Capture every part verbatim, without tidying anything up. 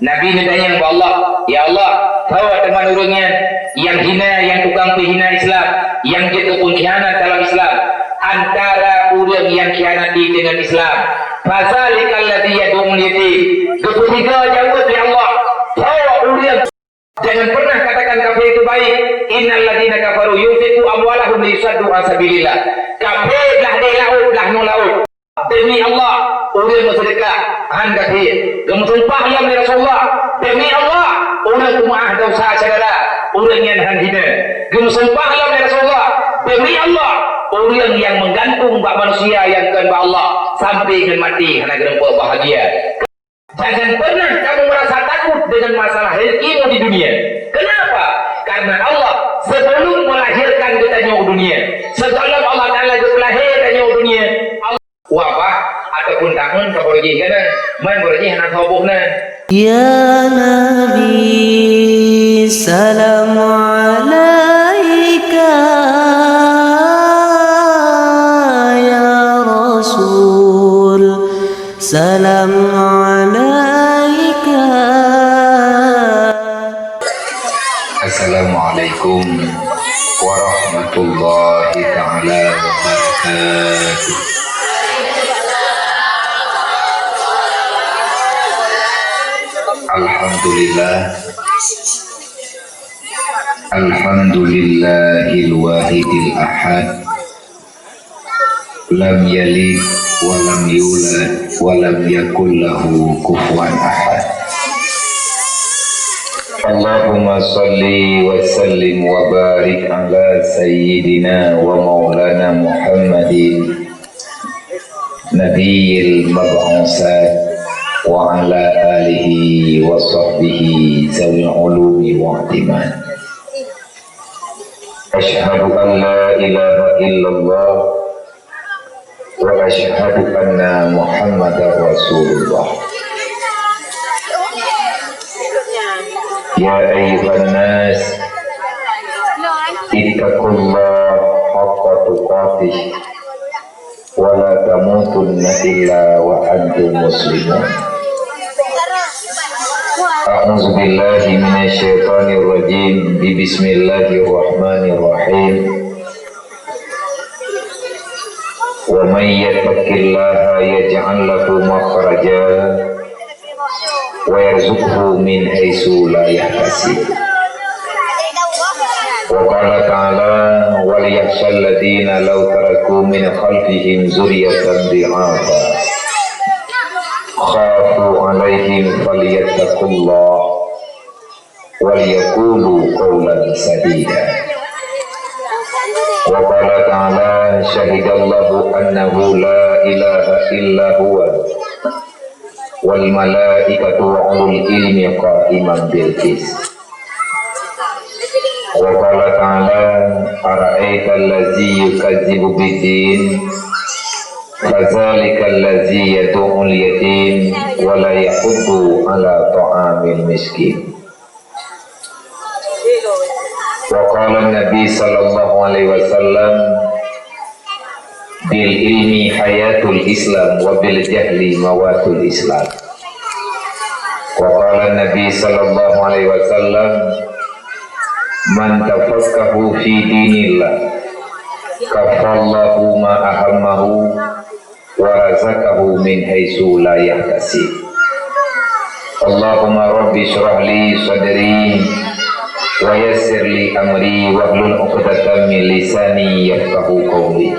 Nabi neutanyong bak Allah, "Ya Allah, soe teuma ureuëng nyan nyang hina, nyang tukang peuhina Islam, nyang jeuet keu peungkhianat dalam Islam, antara ureuëng nyang khianati deungon Islam?" "Fadzalikal ladzi yad'ul yatim." Geupeusigoe jaweueb lé Allah, "Soe ureuëng." Jangan pernah katakan kafir itu baik. "Innal ladzina kafaru yunfiqu amwalahum liyasuddu an sabilillah." Kafir blah deh laôt, blah nyoe laôt. "Demi Allah, ureuëng meuseudeukah, han kafir." Geumeusumpah lom lé Rasulullah, "Demi Allah, ureuëng peumeuáh desya syedara, ureuëng nyan han hina." Geumeusumpah lom lé Rasulullah, "Demi Allah, ureuëng nyang meugantung bak manusia nyang kon bak Allah, sampai ngon maté hana geureumpok bahagia." Jangan pernah kamu merasa takut dengan masalah rezekimu di dunia. Kenapa? Karena Allah sebelum melahirkan geutanyoe u dunia, sebelum Allah Taala geupeulahé tanyoe u dunia, Allah wabah ataupun tangan ka beureuji gana, man beureuji hana soboh na. Ya Nabi, salam alaika, ya Rasul, salam alaika. Assalamualaikum warahmatullahi taala wabarakatuh. Alhamdulillah. Alhamdulillahil wahidil ahad. Lam yalid wa lam yulad wa lam yakul lahu kufuwan ahad. Allahumma shalli wa sallim wa barik ala sayyidina wa maulana Muhammadin nabiyil mab'usat wa ala alihi wa sahbihi zawil ulumi wa i'timan. Asyhadu an la ilaha illallah wa asyhadu anna Muhammadar Rasulullah. Ya ayyuhan nas, ittaqullaha haqqa tuqatih wa la tamutunna illa wa antum muslimun. A'udzu billahi minasy syaithanir rajim. Bismillahirrahmanirrahim. Wa may yattaqillaha yaj'al lahu makhraja wa yarzuqhu min haitsu la yahtasib. Wa qala ta'ala, "Wal yakhshal ladzina law taraku min khalfihim dzurriyyatan dhi'afa khafu 'alaihim falyattaqullaha wal yaqulu qawlan sadida." Wa qala ta'ala, "Syahidallahu annahu la ilaha illa huwa wal malaikatu wa ulul ilmi qaiman bil qist." Wa qala ta'ala, "Ara'aital ladzi yukazzibu biddin, fadzalikal ladzi yad'ul yatim wa la yahuddu ala ta'amil miskin." Wa qala Nabi sallallahu alaihi wasallam, "Bil ilmi hayatul Islam wa bil jahli mawatul Islam." Wa qala Nabi sallallahu alaihi wasallam, "Man tafaqqahu fi dinillah, kafallahu ma ahammahu wa razaqahu min haitsu la yahtasib." Allahumma rabbi shrah li sadri wa yassir li amri wahlul 'uqdatam min lisani yafqahu qawli.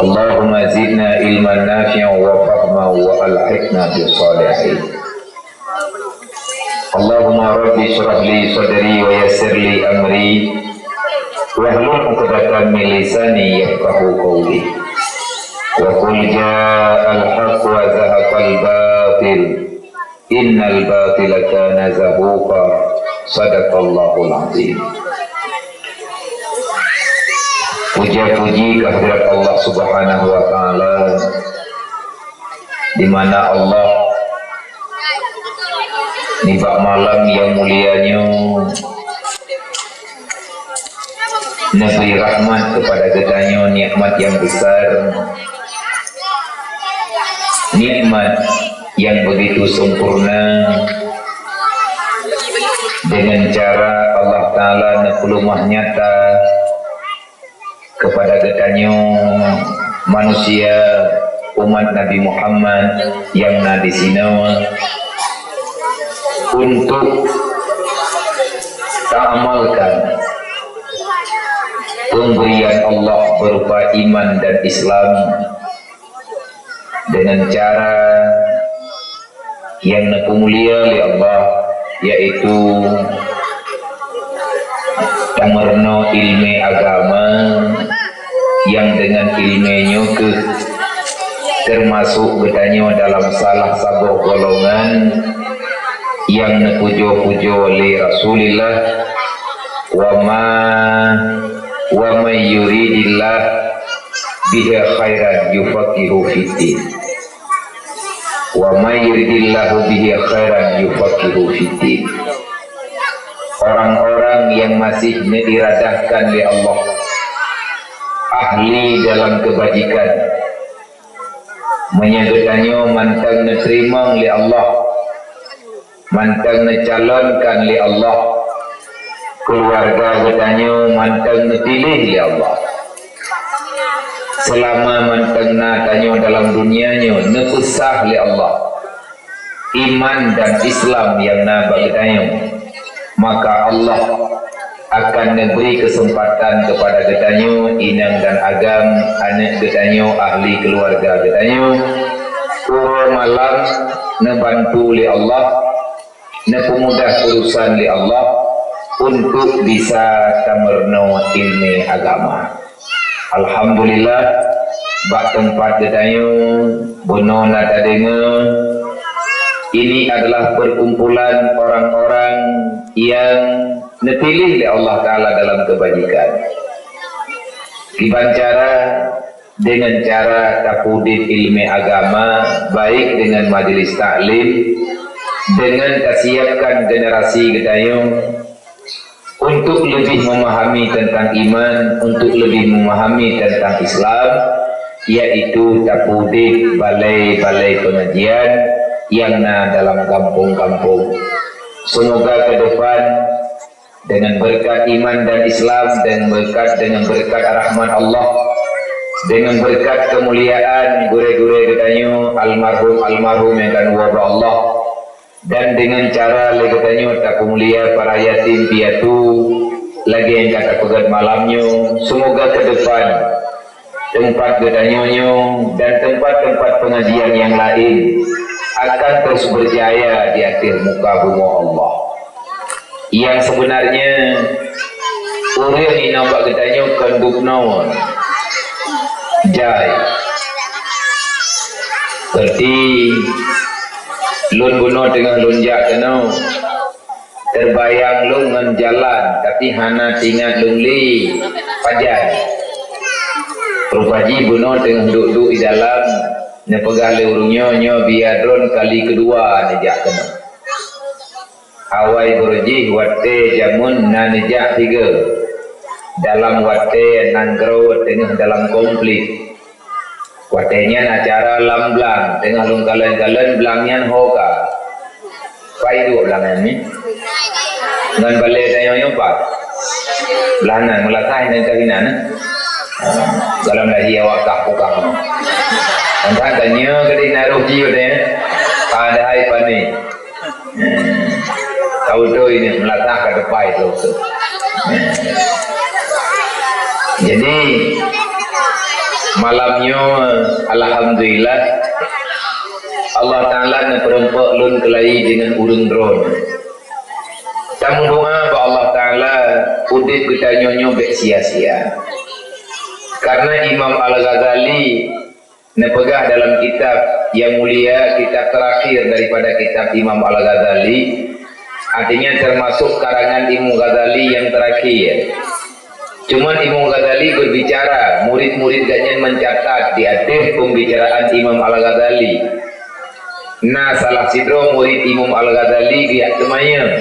Allahumma zidna ilman nafi'an wa fahman wa alhiqna bis shalihin. Allahumma rabbi shrah li sadri wa yassir li amri wahlul 'uqdatam min lisani yafqahu qawli. Wa qul ja'al haqq wa zahaqal batil, innal batila kana zahuqa. Sadaqallahul azim. Puja-puji kehadirat Allah Subhanahu wa Ta'ala, di mana Allah nibak malam nyang mulia nyoe neubri rahmat keupada geutanyoe, nikmat nyang besar, nikmat nyang begitu sempurna, nyata kepada geutanyoe manusia umat Nabi Muhammad nyang na disinoe untuk taamalkan pemberian Allah berupa iman dan Islam dengan cara nyang neupeumulia lé Allah, yaitu tameurunoe ileumèe agama nyang deungon ileumèe nyoe keuh teumasok geutanyoe dalam salah saboh golongan nyang neupujoe-pujoe lé Rasulullah, "Wa ma, wa may yuridillah bihi khairan yufaqihu fiddin." "Wa may yuridillahu bihi khairan yufaqihu fiddin." Orang-orang yang masih neuiradahkan lé Allah ahli dalam kebajikan, meunyoe geutanyoe mantong neuteurimong lé Allah, mantong neucalonkan lé Allah, keuluwarga geutanyoe mantong neupiléh lé Allah. Seulama mantong na tanyoe dalam dunia nyoe, neupeusah lé Allah iman dan Islam nyang na bak geutanyoe, maka Allah akan neubri keuseumpatan keupada geutanyoe, inong dan agam, aneuk geutanyoe, ahli keuluwarga geutanyoe, uroe malam neubantu lé Allah, neupeumudah urusan lé Allah untuk bisa tameurunoe ileumèe agama. Alhamdulillah, bak teumpat geutanyoe bunoe na tadeungoe, ini adalah perkumpulan orang-orang yang neupiléh lé Allah Taala dalam kebajikan. Kiban cara, dengan cara tapeudeh ileumèe agama, baik dengan majelis taklim, dengan tasiapkan generasi geutanyoe untuk lebih memahami tentang iman, untuk lebih memahami tentang Islam, yaitu tapeudeh balai-balai pengajian yang na dalam kampung-kampung. Semoga ke depan dengan berkat iman dan Islam, dengan berkat, dengan berkat rahmat Allah, dengan berkat kemuliaan gurée-gurée geutanyoe, almarhum-almarhum nyang ka neuwoe bak Allah, dan dengan cara lé geutanyoe tapeumulia para yatim piatu lagée nyang ka tapeugét malam nyoe, semoga ke depan teumpat geutanyoe nyoe dan teumpat-teumpat pengajian nyang laén akan terus berjaya di ateueh muka bumoe Allah. Nyang sebenarnya, ureuëng inong bak geutanyoe kon dub non jai. Seperti lôn bunoe teungoh lôn jak keunoe, terbayang lôn ngon jalan, tapi hana teuingat lôn lé pajan. Rupa jih bunoe teungoh duek-duek di dalam, neupeugah lé ureuëng nyoe, nyoe biya droen kali keudua neujak keunoe. Awai beureuh jih watée jameun na neujak tiga. Dalam watée nanggroe teungoh dalam konflik. Watée nyan acara lam blang, teungoh lôn kalon-kalon blang nyan ho ka. Pai duek blang nyan ni. Ngon balée tanyoe nyoe pat. Blah nan, meulasah nyan ka hinan, eh. Dalam lahé awak kah pukah. Tantang tanya ke di naruh jiut, eh. Padahai pané. Tahu tu ini meulasah ka tepai tu. Jadi, malam nyoe, alhamdulillah, Allah Taala neupeureumpok lôn keulayi deungon ureuëng droen. Tameudoá bak Allah Taala, udeb geutanyoe nyoe bék sia-sia. Karena Imam Al-Ghazali neupeugah dalam kitab yang mulia, kitab terakhir daripada kitab Imam Al-Ghazali, artinya termasuk karangan Imam Ghazali yang terakhir. Cuman Imam Ghazali berbicara, murid-murid gobnyan mencatat di ateueh pembicaraan Imam Al-Ghazali. Na salah sidroe murid Imam Al-Ghazali geujak teumanyong.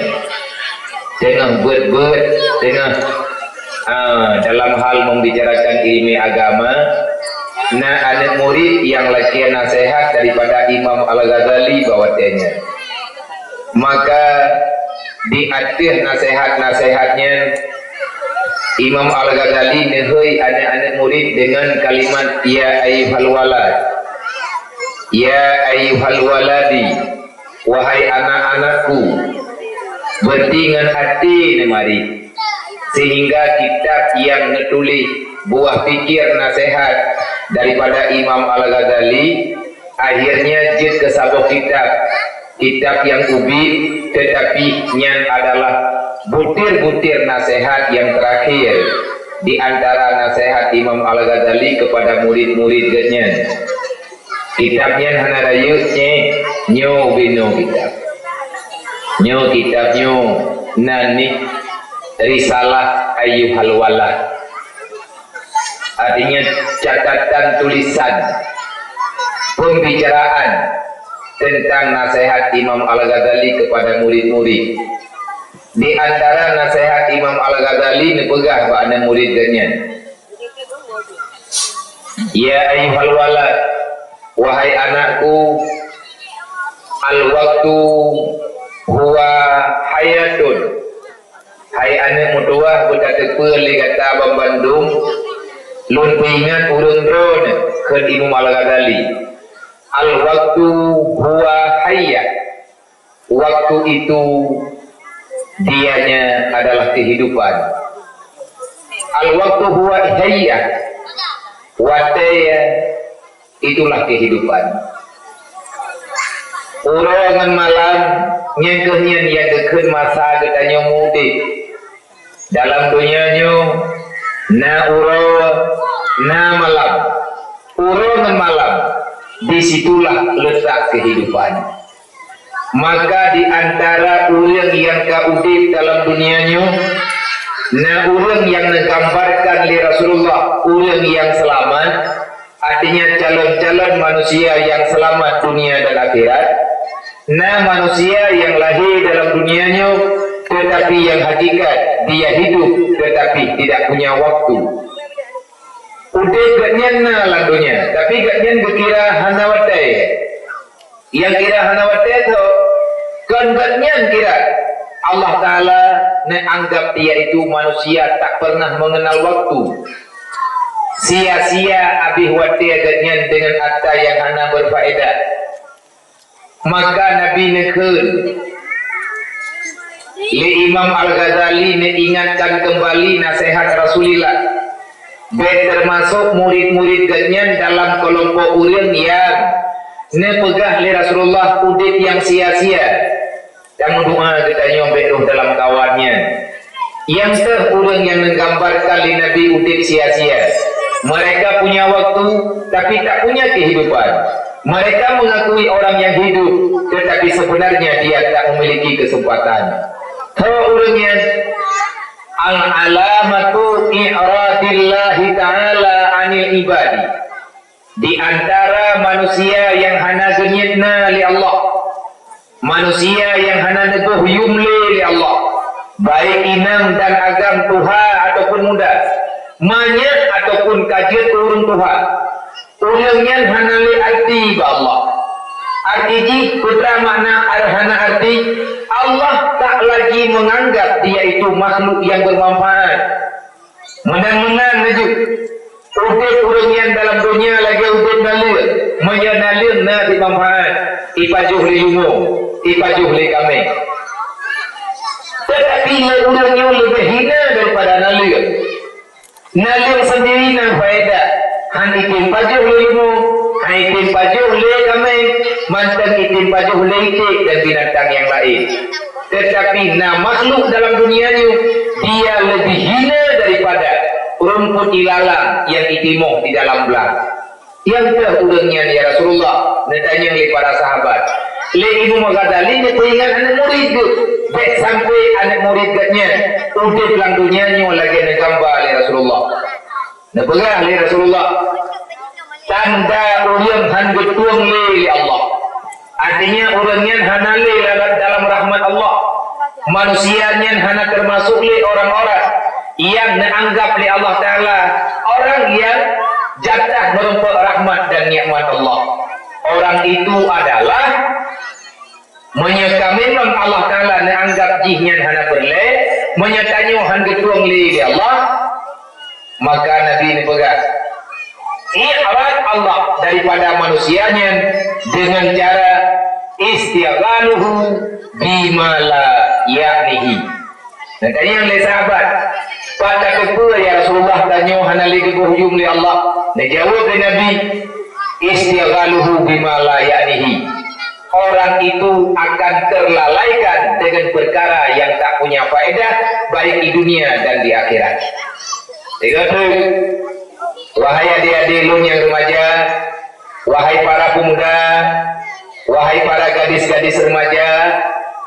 Teungoh beuet-beuet, teungoh, ah, dalam hal membicarakan ilmu agama, na aneuk murid nyang lakée naseuhat daripada Imam Al-Ghazali bak watée nyan. Maka di ateueh naseuhat-naseuhat nyan, Imam Al-Ghazali neuhôi aneuk-aneuk murit deungon kalimat, "Ya ayyuhal walad, ya ayyuhal waladi, wahai anak-anakku." Beureuti ngon até neumarit, sehingga kitab nyang neutuléh buah pikir naseuhat daripada Imam Al-Ghazali, akhirnya jeuet keu saboh kitab, kitab nyang ubit, teutapi nyan adalah butir-butir naseuhat nyang teurakhé di antara naseuhat Imam Al-Ghazali keupada murit-murit geuhnyan. Kitab nyan hana rayeuk, nyoe ubit nyoe kitab. Nyoe kitab nyoe nan nih Risalah Ayyuhal Walad. Artinya, catatan tulisan, pembicaraan tentang naseuhat Imam Al-Ghazali keupada murit-murit. Di antara naseuhat Imam Al-Ghazali neupeugah bak aneuk murit geuhnyan, "Ya ayyuhal walad, wahai anakku, al-waqtu huwa hayatun." Hai aneuk meutuwah, beutateupeue lé gata banmandum, lôn peuingat ureuëng droeneuh, kheun Imam Al-Ghazali. Al-waqtu huwa hayyah. Waktu itu dianya adalah kehidupan. Al-waqtu huwa hayyah. Watée itulah kehidupan. Uroe ngon malam, nyan kheueh nyan nyang geukheun masa geutanyoe meuudeb. Dalam donya nyoe, na uroe, na malam. Uroe ngon malam, di situlah letak kehidupan. Maka di antara ureuëng nyang ka udeb dalam dunia nyoe, na ureuëng nyang neugambarkan lé Rasulullah ureuëng nyang seulamat, artinya calon-calon manusia nyang seulamat dunia dan akhirat, na manusia nyang lahé dalam dunia nyoe, teutapi nyang hakikat dia hidup teutapi tidak punya waktu. Udeb geuhnyan na lam donya, tapi geuhnyan geukira hana watée. Nyang kira hana watée tho, kon geuhnyan kira. Allah Ta'ala neuanggab dia itu manusia tak pernah mengenal waktu. Sia-sia abéh watée geuhnyan deungon atra nyang hana berfaedah. Maka Nabi neukheun, lé Imam Al-Ghazali neuingatkan keumbali naseuhat Rasulillah, bék teumasok murit-murit geuhnyan dalam keulompok ureuëng nyang neupeugah lé Rasulullah udeb nyang sia-sia. Dan meudoá geutanyoe bék rhoh dalam kawan nyan. Nyang teuh ureuëng nyang neugambarkan lé Nabi udeb sia-sia. Mereka punya waktu, tapi tak punya kehidupan. Mereka mengakui orang yang hidup, tetapi sebenarnya dia tak memiliki kesempatan. Tho ureuëng nyan, al-alamatu i'radillahi ta'ala anil ibadi. Di antara manusia nyang hana geuniet na lé Allah, manusia nyang hana neuboh yum lé lé Allah, baik inong dan agam tuha ataupun muda, manyak ataupun ka jeuet ureuëng tuha, ureuëng nyan hana lé arti bak Allah. Arti jih peue makna ar-, hana arti? Allah tak lagi menganggap dia itu makhluk yang bermanfaat. Meunan-meunan laju, udeb ureuëng nyan dalam donya lagée udeb naleueng, meunyoe naleueng na simanfaat, ipajoh lé leumo, ipajoh lé kaméng. Teutapi lé ureuëng nyoe leubeh hina daripada naleueng. Naleueng sendiri na faedah, han item pajoh lé leumo, han item pajoh lé kaméng, mantong item pajoh lé iték dan binatang nyang laén. Teutapi na makhluk dalam dunia nyoe, dia lebih hina daripada rumput ilalang nyang itimoh di dalam blang. Nyang teuh ureuëng nyan, ya Rasulullah, neutanyong lé para sahabat. Lé Imam Ghazali neupeuingat aneuk murit geuh, bék sampoe aneuk murit geuh nyan udeb lam dunia nyoe lagée neugamba lé Rasulullah. Neupeugah lé Rasulullah, tanda ureuëng han geutueng lé, lé Allah. Artinya, ureuëng nyan hana lé lam, dalam rahmat Allah. Manusia nyan hana teumasok lé orang-orang nyang neuanggab lé Allah Ta'ala orang nyang jatah meurumpok rahmat dan nikmat Allah. Orang itu adalah, meunyoe ka memang Allah Ta'ala neuanggab jih nyan hana peureulée, meunyoe tanyoe han geutueng lé, lé Allah, Maka Nabi neupeugah, "I'rad Allah daripada manusia nyan dengan cara istighaluhu bima la ya'nihi." Neutanyong lé sahabat, "Pat tateupeue ya Rasulullah tanyoe hana lé geuboh yum lé Allah?" Neujaweueb lé Nabi, "Istighaluhu bima la ya'nihi." Orang itu akan terlalaikan dengan perkara yang tak punya faedah, baik di dunia dan di akhirat. Tiga tu, wahai adik-adik lôn nyang remaja, wahai para pemuda, wahai para gadis-gadis remaja,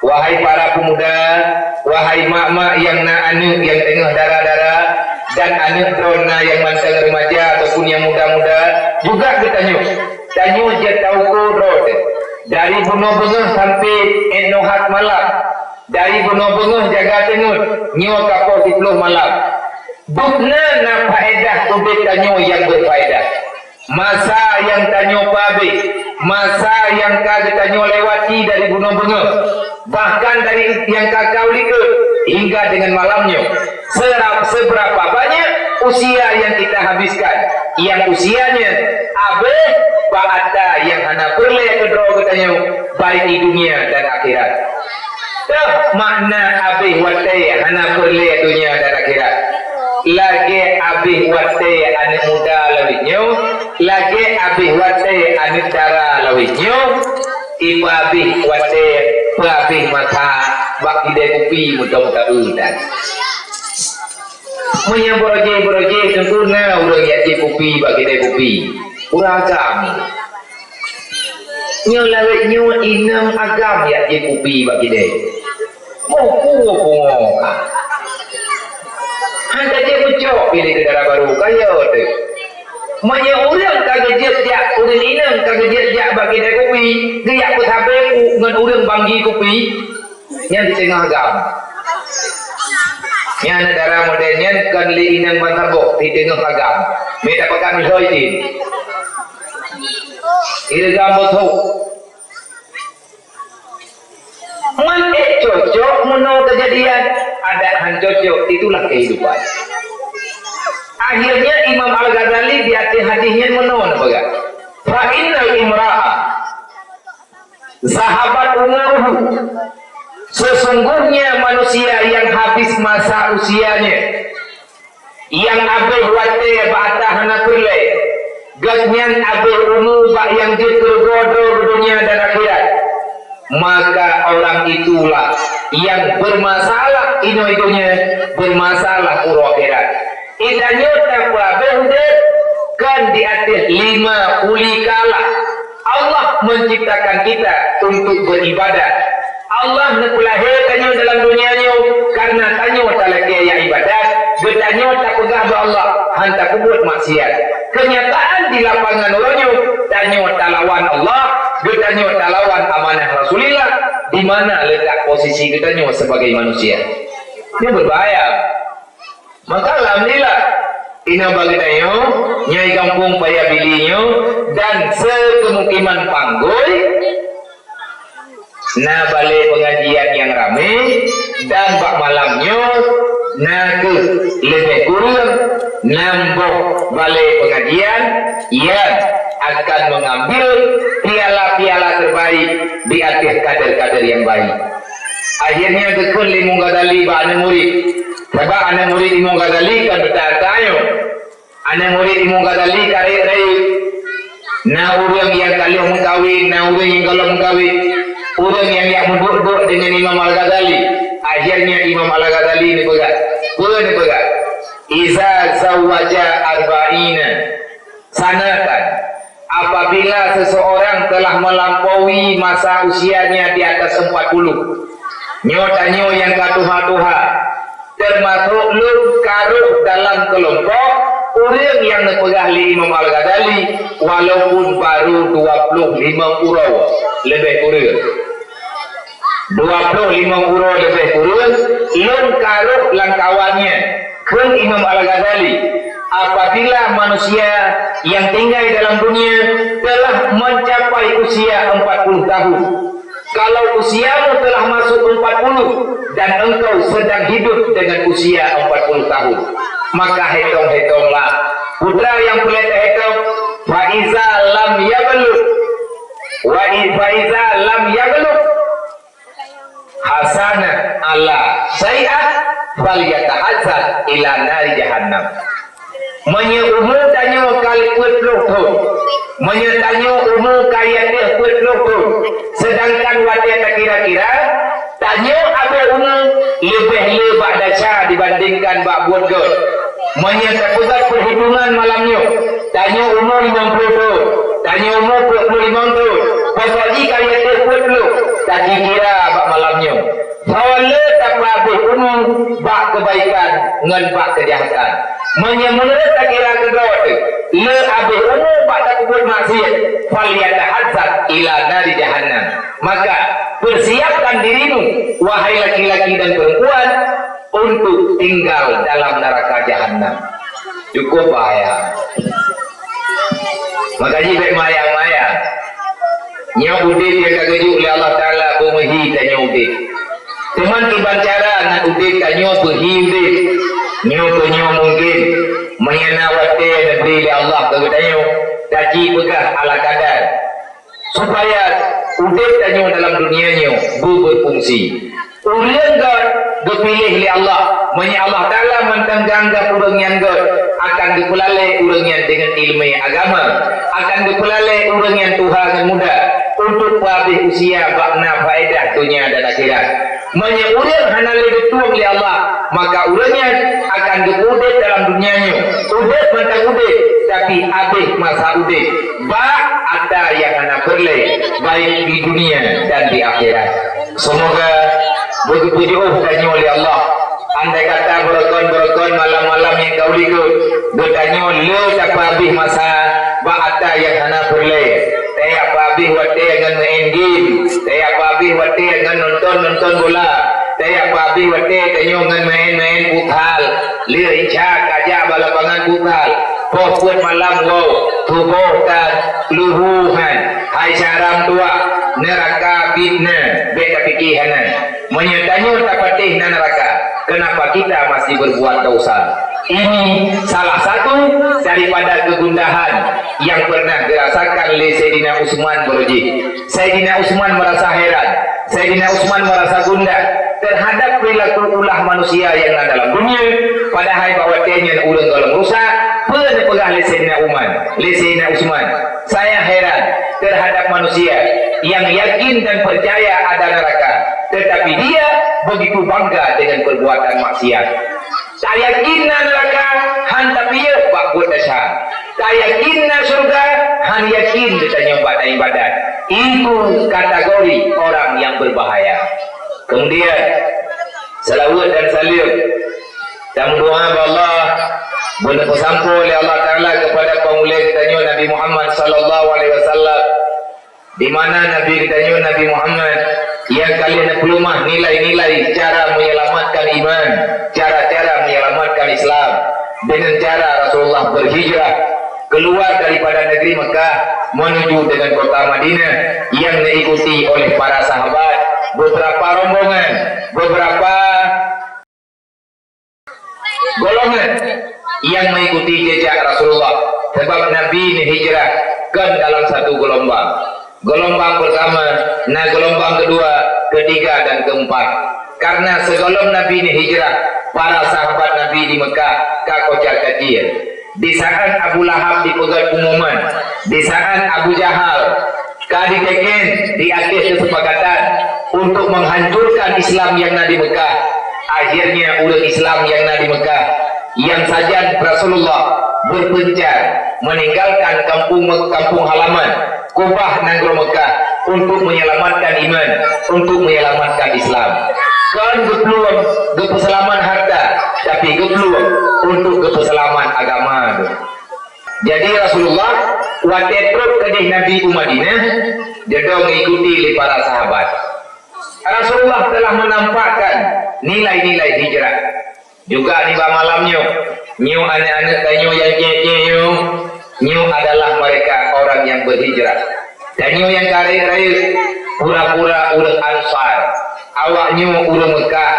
wahai para pemuda, wahai mak-mak nyang na aneuk nyang teungoh dara-dara, dan aneuk droe na nyang mantong remaja ataupun nyang muda-muda, juga geutanyoe. Tanyoe jeuet tauko droe teuh. Dari bunoe beungoh sampai inoe hat malam. Dari bunoe beungoh jaga teungeut, nyoe ka poh siplôh malam. Dubna na faedah udeb tanyoe nyang berfaedah. Masa nyang tanyoe peuabeh, masa nyang ka geutanyoe lewati dari bunoe beungoh, bahkan dari nyang ka ka u likot hingga dengan malam nyoe. Sera-, seberapa banyak usia yang kita habiskan, yang usianya abeh bak ata nyang hana peureulée keudroe geutanyoe, baik di dunia dan akhirat. Toh makna abeh watée hana peureulée dunia dan akhirat? Lagée abeh watée aneuk muda lawét nyoe, lagée abeh watée aneuk dara lawét nyoe, ipeuabeh watée peuabeh masa bak kidai kupi meutom taeu dan. Meunyoe beurojée-beurojée teungku na ureuëng jak jieb kupi bak kidai kupi, ureuëng agam. Nyoe lawét nyoe inong agam jak jieb kupi bak kidai. Moh pungo-pungo ka. Han ka jieb meucok piléh keu dara barô, ka yo teuh. Meunyoe ureuëng ka geujeuet jak, ureuëng inong ka geujeuet jak bak kidai kupi, geujak peusabe ngon ureuëng banggi kupi, nyan di teungoh agam. Nyan dara model nyan kon lé inong bansa boh di teungoh agam. Mita peugah misoi jih. Ireugam beutôi. Meunyoe cocok meunoe keujadian, adak han cocok, itulah kehidupan. Akhirnya Imam Al-Ghazali di ateueh hadis nyan meunoe neupeugah, "Fa innal imra'a zahabat umuruhu." Sesungguhnya manusia yang habis masa usianya, nyang abeh watée bak ata hana peureulée, gobnyan abeh umu bak nyang jeuet keu reugoe droe donya dan akhirat, maka orang itulah yang bermasalah inoe donya, bermasalah uroe akhirat. Geutanyoe tapeuabeh udeb kon di ateueh lima puli kalah. Allah menciptakan kita untuk beribadah. Allah neupeulahé tanyoe dalam dunia nyoe karena tanyoe talakée jak ibadat, geutanyoe tapeugah bak Allah, han tapeubuet maksiat. Kenyataan di lapangan uroe nyoe, tanyoe talawan Allah, geutanyoe talawan amanah Rasulillah. Di mana letak posisi geutanyoe sebagai manusia? Nyoe berbahaya. Maka alhamdulillah, inong bak geutanyoe nyang gampông Paya Bili nyoe dan sekemukiman Panggoi, na balée pengajian nyang ramé, dan bak malam nyoe na kheueh leubeh kureueng nam boh balée pengajian nyang akan mengambil piala-piala terbaik di ateueh kader-kader yang baik. Akhirnya geukheun lé Imam Ghazali bak aneuk murit. Sabab aneuk murit Imam Ghazali kan beuta tanyoe. Aneuk murit Imam Ghazali ka rayeuk-rayeuk. Na ureuëng nyang ka lheueh meukawen, na ureuëng nyang gohlom meukawen. Ureuëng nyang jak meuduek-duek deungon Imam Al-Ghazali. Akhirnya Imam Al-Ghazali neupeugah, peue neupeugah? "Iza zawwaja arba'ina sanatan." Apabila seseorang telah melampaui masa usianya di atas empat puluh, nyoe tanyoe nyang ka tuha-tuha, termasuk lôn ka rôh dalam keulompok ureuëng nyang neupeugah lé Imam Al-Ghazali, walaupun baru dua puluh lima uroe leubeh kureueng. Dua puluh lima uroe leubeh kureueng, lôn ka rôh lam kawan nyan, kheun Imam Al-Ghazali, apabila manusia yang tinggal dalam dunia telah mencapai usia empat puluh tahun, Kalau usiamu telah masuk empat puluh dan engkau sedang hidup dengan usia empat puluh tahun, maka hitong-hitonglah. Putra nyang peureulée tahitong, fa iza lam yablugh, wa i-, fa iza lam yablugh hasanah ala syai'ah, falyatahazzar ila nari jahannam. Meunyoe umu tanyoe ka peuet ploh thon, meunyoe tanyoe umu ka yateuh peuet ploh thon, seudangkan watée takira-kira, tanyoe abéh umu leubeh le bak desya dibandingkan bak buet gét. Meunyoe tapeugét peuhitungan malam nyoe, tanyoe umu limong ploh thon, tanyoe umu peuet ploh limong thon, pokok jih ka yateuh peuet ploh, takira bak malam nyoe. Soe le tapeuabéh umu bak keubaikan ngon bak keujahatan. Meunyoe meunurot takira keudroe teuh, le abéh umu bak tapeubuet maksiat, falyatahazzar ila nari jahannam. Maka, persiapkan dirimu, wahai laki-laki dan perempuan, untuk tinggal dalam neraka jahannam. Cukup bahaya. Maka jih bék mayang-mayang. Nyoe udeb nyang ka geujok lé Allah Taala beumeuhi tanyoe udeb. Teuma kiban cara ngon udeb tanyoe beuhi udeb. Nyoe keu nyoe mungken, meunyoe na watée neubri lé Allah keu geutanyoe, taji peugah ala kadar. Supaya udeb tanyoe dalam dunia nyoe beu-, beufungsi. Ureuëng gét geupiléh lé Allah. Meunyoe Allah Taala mantong geuanggab ureuëng nyan gét, akan geupeulalée ureuëng nyan deungon iéleumé agama, akan geupeulalée ureuëng nyan tuha ngon muda, untuk peuabéh usia bak na faedah dunia dan akhirat. Meunyoe ureuëng hana lé geutueng lé Allah, maka ureuëng nyan akan geupeuudeb dalam dunia nyoe, udeb mantong udeb, tapi abéh masa udeb bak atra nyang hana peureulée, baik di dunia dan di akhirat. Seumoga beugeupeujeuôh tanyoe lé Allah. Andai kata beureugon-beureugon malam-malam nyang ka u likot, geutanyoe le tapeuabéh masa bak atra nyang hana peureulée. Tajak peuabéh watée ngon maén game, tajak peuabéh watée ngon nonton-nonton bola, tajak peuabéh watée tanyoe ngon maén-maén futsal. Lheueh isya kajak bak lapangan futsal. Poh peuet malam woe, tuboh ka luhu han, hai syaram tuah, neuraka fitnah, bék tapike hana. Meunyoe tanyoe tapatéh na neuraka, kenapa kita masih berbuat dosa? Ini salah satu daripada kegundahan yang pernah dirasakan lé Saidina Utsman beurujih. Saidina Utsman merasa heran, Saidina Utsman merasa gundah terhadap perilaku ulah manusia yang na dalam dunia, padahai bak watée nyan ureuëng gohlom rusak. Peue neupeugah lé Saidina Umar, lé Saidina Utsman, "Saya heran terhadap manusia yang yakin dan percaya ada neraka, tetapi dia begitu bangga dengan perbuatan maksiat." Tayakin na neuraka, han tapiôh bak buet desya. Tayakin na syeuruga, han yakin geutanyoe bak iébadat. Itu kategori orang yang berbahaya. Kemudian, seulaweuet dan saleuem dan meudoá bak Allah, beuneuh peusampoe lé Allah Taala kepada panghulée geutanyoe Nabi Muhammad sallallahu alaihi wasallam. Di mana Nabi geutanyoe Nabi Muhammad nyang ka lheueh neupeuleumah nilai-nilai cara menyelamatkan iman, cara-cara menyelamatkan Islam, dengan cara Rasulullah berhijrah keluar daripada negeri Mekah menuju dengan kota Madinah yang diikuti oleh para sahabat, beberapa rombongan, beberapa golongan yang mengikuti jejak Rasulullah, sebab Nabi neuhijrah kon dalam satu gelombang. Gelombang pertama, na gelombang kedua, ketiga dan keempat. Karena sebelum Nabi neuhijrah, para sahabat Nabi di Mekah ka kocar-kacir. Di saat Abu Lahab dipeugét pengumuman, di saat Abu Jahal ka diteken di ateueh keusepakatan untuk menghancurkan Islam nyang na di Mekah. Akhirnya ureuëng Islam nyang na di Mekah, nyang sajan Rasulullah berpencar meninggalkan kampung, kampung halaman, keubah nanggroe Mekah untuk menyelamatkan iman, untuk menyelamatkan Islam. Kon geuplueng geupeuseulamat harta, tapi geuplueng untuk geupeuseulamat agama. Jadi Rasulullah watée trok keudeh Nabi u Madinah, geudong diikuti lé para sahabat. Rasulullah telah menampakkan nilai-nilai hijrah. Juga nibak malam nyoe, nyoe aneuëk-aneuëk tanyoe nyang ciek-ciek nyoe, nyoe adalah mereka orang yang berhijrah. Tanyoe nyang ka rayeuk-rayeuk, Pura-pura ureuëng Ansar, awaknyoe ureuëng Meukah,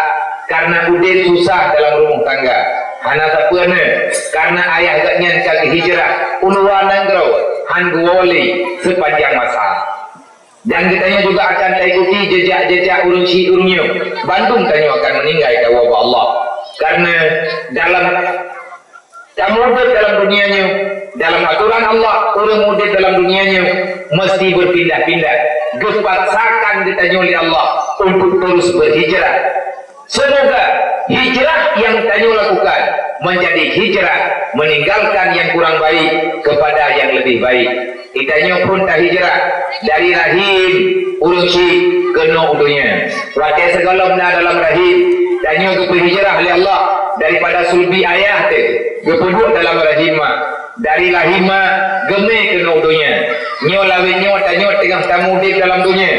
karena udeb susah dalam rumoh tangga. Hana sapeue nyan, karena ayah geuhnyan ka geuhijrah u luwa nanggroe, hán geuwoe lé seupanjang masa. Dan geutanyoe juga akan taikuti jejak-jejak ureuëng syiek ureuëng nyoe. Bandum tanyoe akan meuninggai ka woe bak Allah. Karena dalam kamoe udeb dalam dunia nyoe, dalam atoran Allah, ureuëng udeb dalam dunia nyoe meusti beupindah-pindah. Geupaksakan geutanyoe lé Allah untuk terus berhijrah. Semoga hijrah yang tanyoe lakukan menjadi hijrah meninggalkan yang kurang baik kepada yang lebih baik. Geutanyoe phon tahijrah dari rahim ureuëng syiek keunoe u donya. Watée sigohlom na dalam rahim, tanyoe geupeuhijrah lé Allah daripada sulbi ayah teuh geupeuduek dalam rahim ma. Dari rahim ma geumé keunoe u donya. Nyoe lawét nyoe tanyoe teungoh tameudeb dalam donya.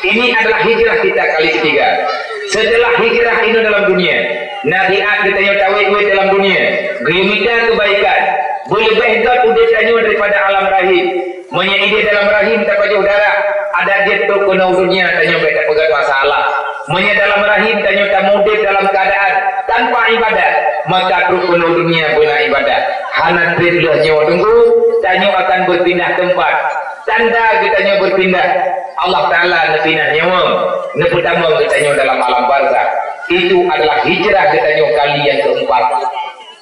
Ini adalah hijrah kita kali ketiga. Setelah hijrah inoe dalam dunia, na siat geutanyoe tawét-wét dalam dunia, geuyue mita keubaikan, beuleubeh gét udeb tanyoe daripada alam rahim. Meunyoe ideh dalam rahim tapajoh darah, adak jeuet trok keunoe u donya tanyoe bék tapeugét masalah. Meunyoe dalam rahim tanyoe tameudeb dalam keuadaan tanpa ibadat, maka trok keunoe u donya beuna ibadat. Hana treb lheueh nyoe teungku, tanyoe akan beupindah teumpat. Tanda geutanyoe beupindah, Allah Taala neupinah nyawöng, neupeutamong geutanyoe dalam alam barzakh. Itu adalah hijrah geutanyoe kali nyang keempat.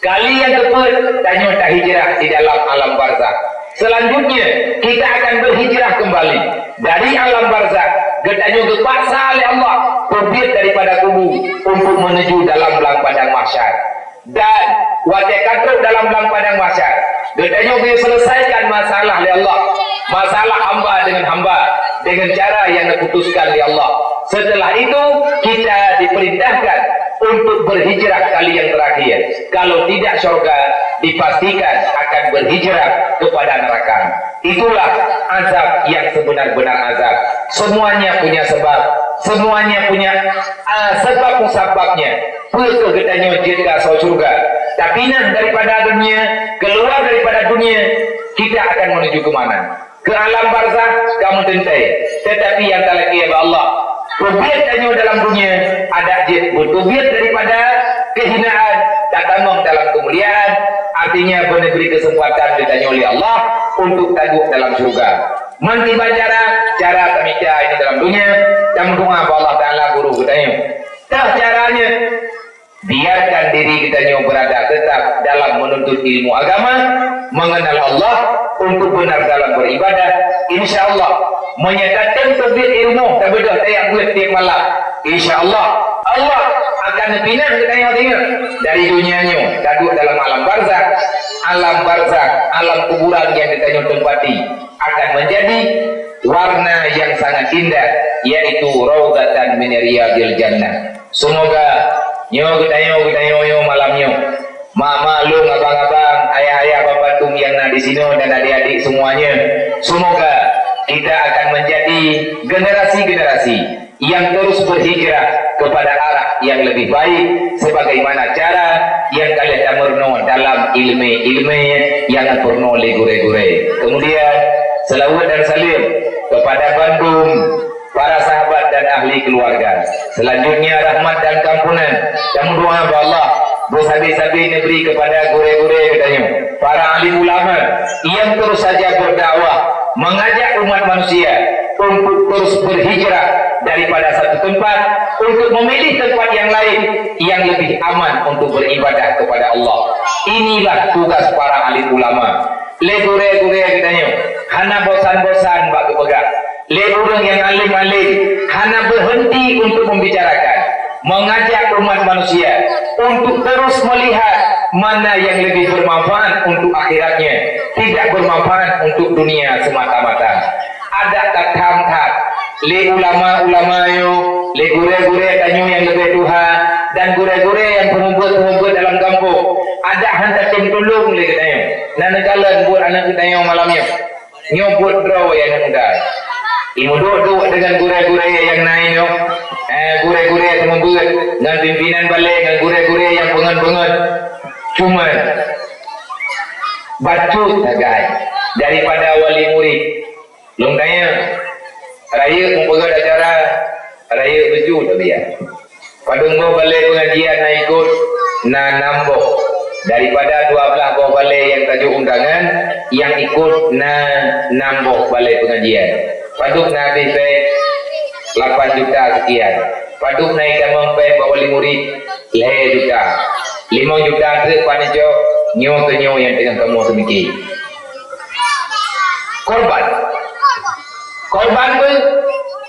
Kali nyang keupeuet, tanyoe tahijrah di dalam alam barzakh. Selanjutnya, kita akan berhijrah kembali dari alam barzakh. Geutanyoe geupaksa lé Allah peubiet daripada kubu untuk menuju dalam blang padang mahsyar. Dan watée ka trok dalam blang padang mahsyar, geutanyoe geuseuleusaikan masalah lé Allah, masalah hamba dengan hamba, dengan cara yang diputuskan lé Allah. Setelah itu, kita diperintahkan untuk berhijrah kali yang terakhir. Kalau tidak syurga, dipastikan akan berhijrah kepada neraka. Itulah azab yang sebenar-benar azab. Semuanya punya sebab, semuanya punya, ah, sebab musababnya. Peue kheueh geutanyoe jeuet keu asoe syurga? Tapinah daripada dunia, keluar daripada dunia, kita akan menuju ke mana? Keu alam barzakh ka meuteuntée, teutapi nyang talakée bak Allah. Peubiet tanyoe dalam dunia, adak jeuet beuteubiet daripada keuhinaan, tatamong dalam keumuliaan, artinya beuneubri keuseumpatan geutanyoe lé Allah untuk taduek dalam syurga. Meunan cara, cara tamita inoe dalam dunia, tameudoá bak Allah Taala guru geutanyoe. Teuh caranya, biarkan diri geutanyoe berada tetap dalam menuntut ilmu agama, mengenal Allah untuk benar dalam beribadah. Insya Allah, meunyoe tatem teubiet ilmu, tabeudôh tajak beuet tiep malam, insya Allah, Allah akan neupinah geutanyoe tinggal dari dunia nyoe, taduek dalam alam barzakh. Alam barzakh, alam kuburan yang geutanyoe tempati, akan menjadi warna yang sangat indah, yaitu raudatan min riyadil jannah. Semoga nyoe geutanyoe, geutanyoe nyoe malam nyoe, mak-mak lôn, abang-abang, ayah-ayah, bapak tung yang na di sinoe dan adik-adik semuanya, semoga kita akan menjadi generasi-generasi yang terus berhijrah kepada arah yang lebih baik, sebagaimana cara yang ka lheueh tameurunoe dalam ilmu-ilmu yang peurunoe lé gurée-gurée. Kemudian, selawat dan salam kepada bandum para sahabat dan ahli keluarga. Selanjutnya, rahmat dan kampunan dan doa bak Allah beusabe-sabe neubri kepada gurée-gurée geutanyoe, para alim ulama yang terus saja berdakwah, mengajak umat manusia untuk terus berhijrah daripada satu tempat untuk memilih tempat yang lain yang lebih aman untuk beribadah kepada Allah. Inilah tugas para alim ulama. Lé gurée-gurée geutanyoe hana bosan-bosan bak geupeugah. Lé ureuëng nyang alim-alim hana berhenti untuk membicarakan, mengajak umat manusia untuk terus melihat mana yang lebih bermanfaat untuk akhiratnya, tidak bermanfaat untuk dunia semata-mata. Adak that tham that, lé ulama-ulama nyoe, lé gurée-gurée tanyoe nyang leubeh tuha, dan gurée-gurée nyang peumubuet-peumubuet dalam gampông, adak han tatem tulông lé geutanyoe. Na neukalon buet aneuëk geutanyoe malam nyoe. Nyoe buet droe nyang muda. Imeuduek-duek deungon gurée-gurée nyang na inoe. Eh, gurée-gurée teumeubeuet ngon pimpinan balée ngon gurée-gurée nyang peungon-peungon. Cuma bacut sagai daripada wali murid. Lôn tanya, rayeuk mupeugah Rayeuk lucu tabiat. Padum boh balée pengajian na ikot, na nam boh. Daripada dua belas boh balée nyang tajok undangan, nyang ikot na nam boh balée pengajian. Padum na habéh péng? Lapan juta sekian. Padum na itamong péng bak wali murid? Lhée juta. Limong juta treuk panicok, nyoe keu nyoe nyang teungoh kamoe seumiké. Korban. Korban peue?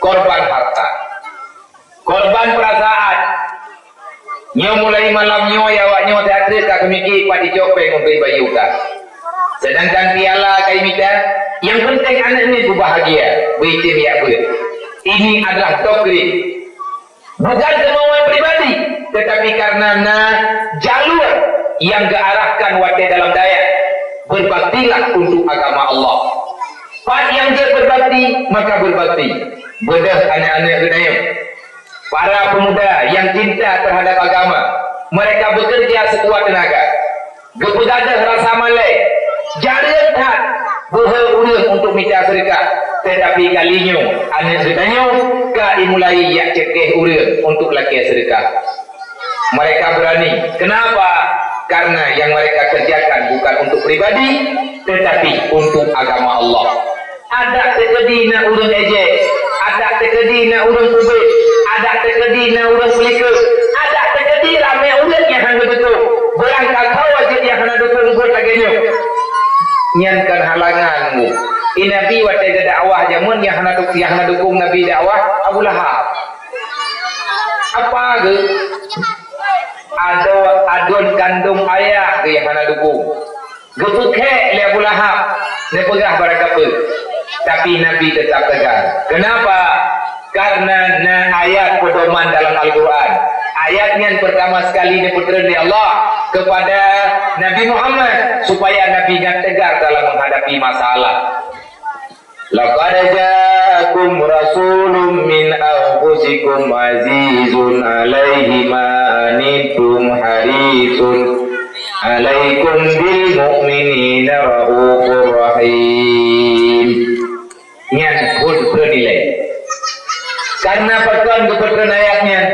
Korban harta. Korban perasaan. Nyoe mulai malam nyoe, ya awak nyoe that treuk ka keumiki pat icok péng untuk ibayeue utang. Sedangkan piala ka imita, yang penting aneuk nyoe beubahagia, beuitem jak beuet. Ini adalah doktrin. Bukan kemauan pribadi, tetapi karena na jalur yang geuarahkan watée dalam dayah. Berbaktilah untuk agama Allah. Pat nyang jeuet berbakti, maka berbakti. Beudôh aneuk-aneuk geutanyoe. Para pemuda yang cinta terhadap agama, mereka bekerja sekuat tenaga. Geupeugadôh rasa malée, jareueng that beuhe ureuëng untuk mita seudeukah, tetapi kali nyoe aneuk geutanyoe ka imulai jak ceukéh ureuëng untuk lakée seudeukah. Mereka berani. Kenapa? Karena yang mereka kerjakan bukan untuk pribadi, tetapi untuk agama Allah. Adak teukeudi na ureuëng ejek, adak teukeudi na ureuëng ubit, adak teukeudi na ureuëng peulikeue, adak teukeudi ramé ureuëng nyang hana geudukong, beurangkasoe jeuet nyang hana dukong buet lagée nyoe. Nyan kon halangan, Bu. I Nabi watée geudakwah jameun nyang hana duk-, nyang hana dukong Nabi dakwah, Abu Lahab. Apa geu? Ado-, aduen kandong ayah geu nyang hana dukong. Geupeukhek lé Abu Lahab, neupeugah barangkapeue, tapi Nabi teutap teugar. Keunapa? Karena na ayat peudoman dalam Al-Quran. Ayat nyan pertama sekali neupeutreun lé Allah kepada Nabi Muhammad, supaya Nabi nyan teugar dalam menghadapi masalah. Laqad ja'akum rasulun min anfusikum azizun alaihi ma anittum harisun alaikum bil mu'minina raufur rahim. Nyan phon peunilai. Karena pakon geupeutreun ayat nyan?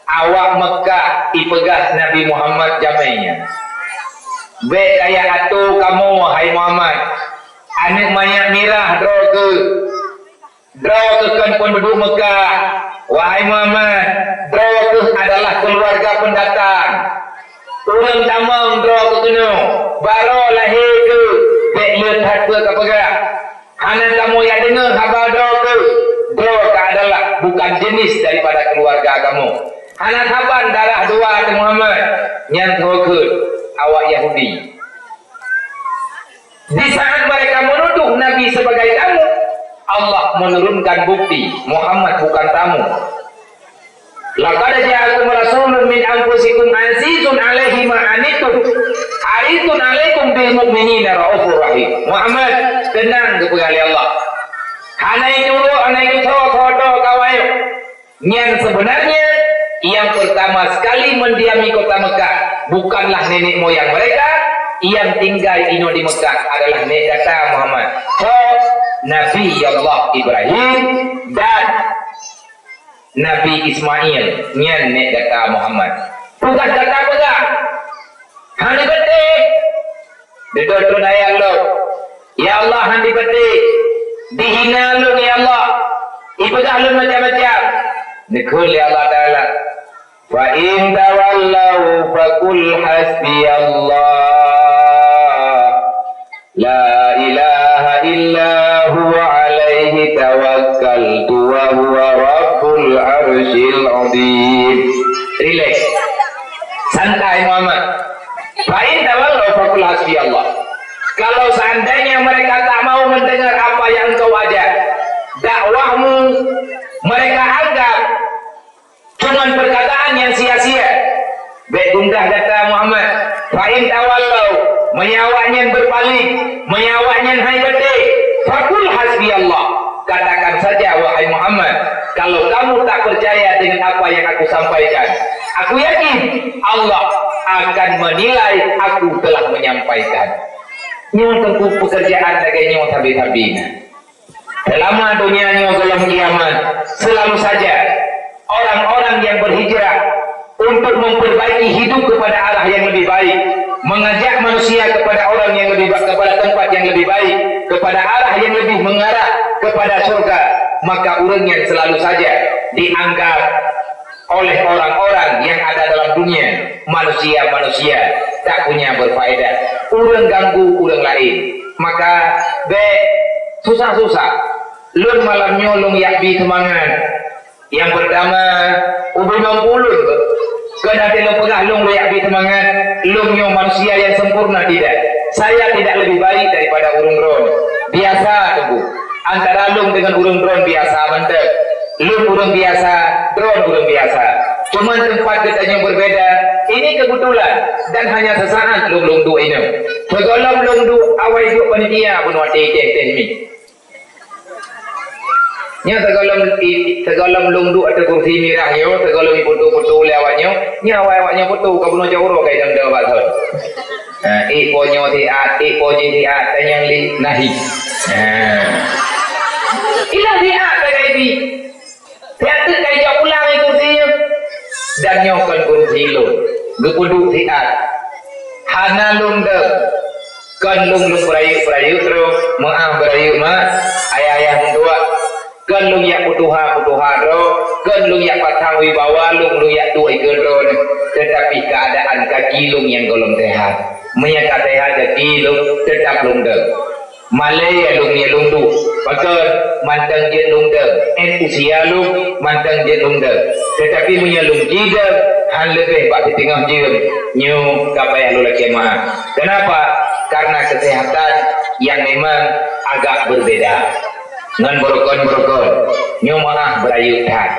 Awak Meukah ipeugah Nabi Muhammad jamé nyan, "Bék kaya atô kamoe, hai Muhammad! Aneuk manyak mirah droe keuh! Droe keuh kon peunduduek Meukah! Wahai Muhammad, droe keuh adalah keuluwarga peundatang! Ureuëng tamong droe keuh keunoe, barô lahé keuh! Bék le that peue kapeugah! Hana kamoe jak deungoe haba droe keuh! Droe keuh adalah bukan jenis daripada keuluwarga kamoe! Hana saban darah dua teuh Muhammad!" Nyan teuh kheun awak Yahudi. Di saat mereka menuduh Nabi sebagai tamu, Allah menurunkan bukti Muhammad bukan tamu. "Laqad ja'akum rasulun min anfusikum azizun alaihi ma anittum harisun alaikum bil mu'minina raufur rahim." Muhammad, teunang, geupeugah lé Allah. Hana iturok, hana itho-tho droe keu awaknyoe. Nyan sebenarnya yang pertama sekali mendiami kota Mekah bukanlah nenek moyang mereka, yang tinggal inoe di Mekah adalah nek gata Muhammad. Ho, Nabi Allah Ibrahim dan Nabi Ismail, nyan nek gata Muhammad. Tugaih gata peugah, "Hana beutôi." Dudoe turun ayat lom, "Ya Allah, hana beutôi. Dihina lôn, ya Allah. Ipeugah lôn macam-macam." Neukheun lé Allah Taala, "Fa in tawallau faqul hasbiyallah. La ilaha illa huwa alaihi tawakkaltu wa huwa rabbul arsyil azim." Rileks. Santai, Muhammad. "Fa in tawallau faqul hasbiyallah." Kalau seandainya mereka tak mau mendengar apa yang engkau ajak, dakwahmu, mereka anggap cuman perkataan yang sia-sia. Bék gundah gata Muhammad. "Fa in tawallau," meunyoe awaknyan beurpaléng, meunyoe awaknyan hana beutôi, "Faqul hasbiyallah." Katakan saja, wahai Muhammad, kalau kamu tak percaya dengan apa yang aku sampaikan, aku yakin Allah akan menilai aku telah menyampaikan. Nyoe teungku pekerjaan lagée nyoe sabe-sabe na. Selama donya nyoe gohlom kiamat, selalu saja Orang-orang yang berhijrah untuk memperbaiki hidup kepada arah yang lebih baik, mengajak manusia kepada orang yang lebih ba-, kepada tempat yang lebih baik, kepada arah yang lebih mengarah kepada surga, maka ureuëng nyan selalu saja dianggap oleh orang-orang yang ada dalam dunia, manusia-manusia tak punya berfaedah. Ureuëng ganggu ureuëng laén. Maka bék susah-susah. Lôn malam nyoe lôn jak bi seumangat. Nyang peurtama, ubé mampu ulôn, keu na lôn peugah lôn jak bi seumangat, lôn nyoe manusia nyang sempurna tidak. Saya tidak lebih baik daripada ureuëng droen. Biasa teungku. Antara lôn dengan ureuëng droen biasa mantap. Lôn ureuëng biasa, droen ureuëng biasa. Cuma tempat geutanyoe berbeda, ini kebetulan dan hanya sesaat lôn lôn duek inoe. Sigohlom lôn duek awai duek panitia bunoe teh teh mi. Nyoe sigohlom i-, sigohlom lôn duek ateueh kursi mirah nyoe, sigohlom iputu-putu lé awak nyoe, nyoe awai awak nyoe putu ka bunoe jak uroe kai dang-dang bak thon. Ha, ék po nyoe siat, ék po jih siat, tanyong li nahi. Ha. Ilang siat ka ibi. Siat teuk ka ijak pulang i kursi nyoe. Dan nyoe kon kursi lôn. Geupeuduek siat. Hana lôn deuek. Kon lôn lôn beurayeuk-beurayeuk droe, meu'ah beurayeuk mak, ayah-ayah meutuah. Kon lôn jak peutuha-peutuha droe, kon lôn jak pasang wibawa lôn, lôn jak tuek ikeue droe nyoe. Teutapi keuadaan gaki lôn nyang gohlom seuhat. Meunyoe ka seuhat gaki lôn, teutap lôn deuek. Malée lôn nyang lôn duek, pakon mantong jeuet lôn deuek, 'et usia lôn mantong jeuet lôn deuek. Teutapi meunyoe lôn jideuek, han leubeh bak siteungoh jeuem, nyoe ka payah lôn lakée meu'ah. Kenapa? Karena kesehatan yang memang agak berbeda ngon beurukon-beurukon. Nyoe meu'ah beurayeuk that.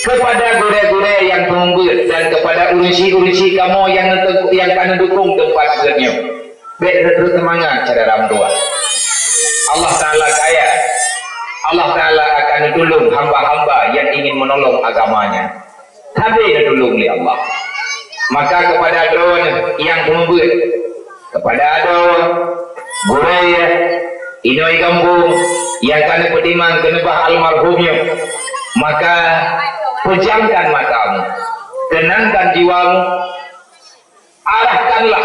Kepada gurée-gurée nyang seumeubeuet dan kepada ureuëng syiek-ureuëng syiek kamoe nyang neuteu-, nyang ka neudukong teumpat beuet nyoe. Bék rhot-rhot seumangat syedara meutuah. Allah Ta'ala kaya. Allah Ta'ala akan neutulông hamba-hamba nyang ingin menolong agama-Nya. Sabe neutulông lé Allah. Maka kepada droe nyang seumeubeuet, kepada droe gurée inoe gampông nyang ka neupeutimang keuneubah almarhum nyoe, maka pejamkan matamu, tenangkan jiwamu, arahkanlah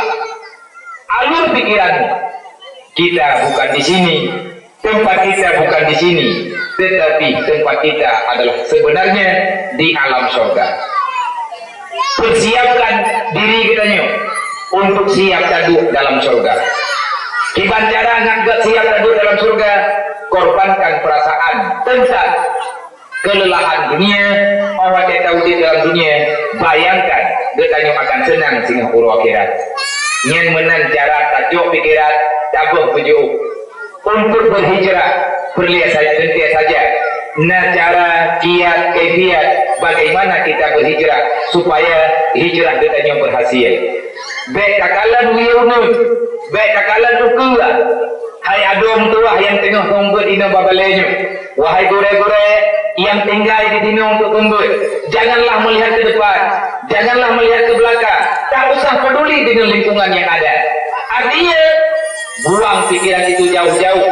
alur pikiranmu. Kita bukan di sini, tempat kita bukan di sini, tetapi tempat kita adalah sebenarnya di alam surga. Persiapkan diri kita nyoe untuk siap taduek dalam surga. Kiban cara ngat gét siap taduek dalam surga, korbankan perasaan tentang kelelahan dunia, óh watée taudeb dalam dunia, bayangkan geutanyoe akan seunang singoh uroe akhirat. Nyan meunan cara tacok pikiran, tabeuh peujeuôh. Untuk berhijrah, perlu sa-, teuntée saja na cara, kiat, kaifiat bagaimana kita berhijrah supaya hijrah geutanyoe berhasil. Bék takalon wie uneuen, bék takalon ukeue. Hai adoe meutuah nyang teungoh seumeubeuet inoe bak balée nyoe, wahai gurée-gurée nyang tinggai di sinoe untuk seumeubeuet, janganlah melihat ke depan, janganlah melihat ke belakang, tak usah peduli dengan lingkungan yang ada. Artinya, buang pikiran itu jauh-jauh.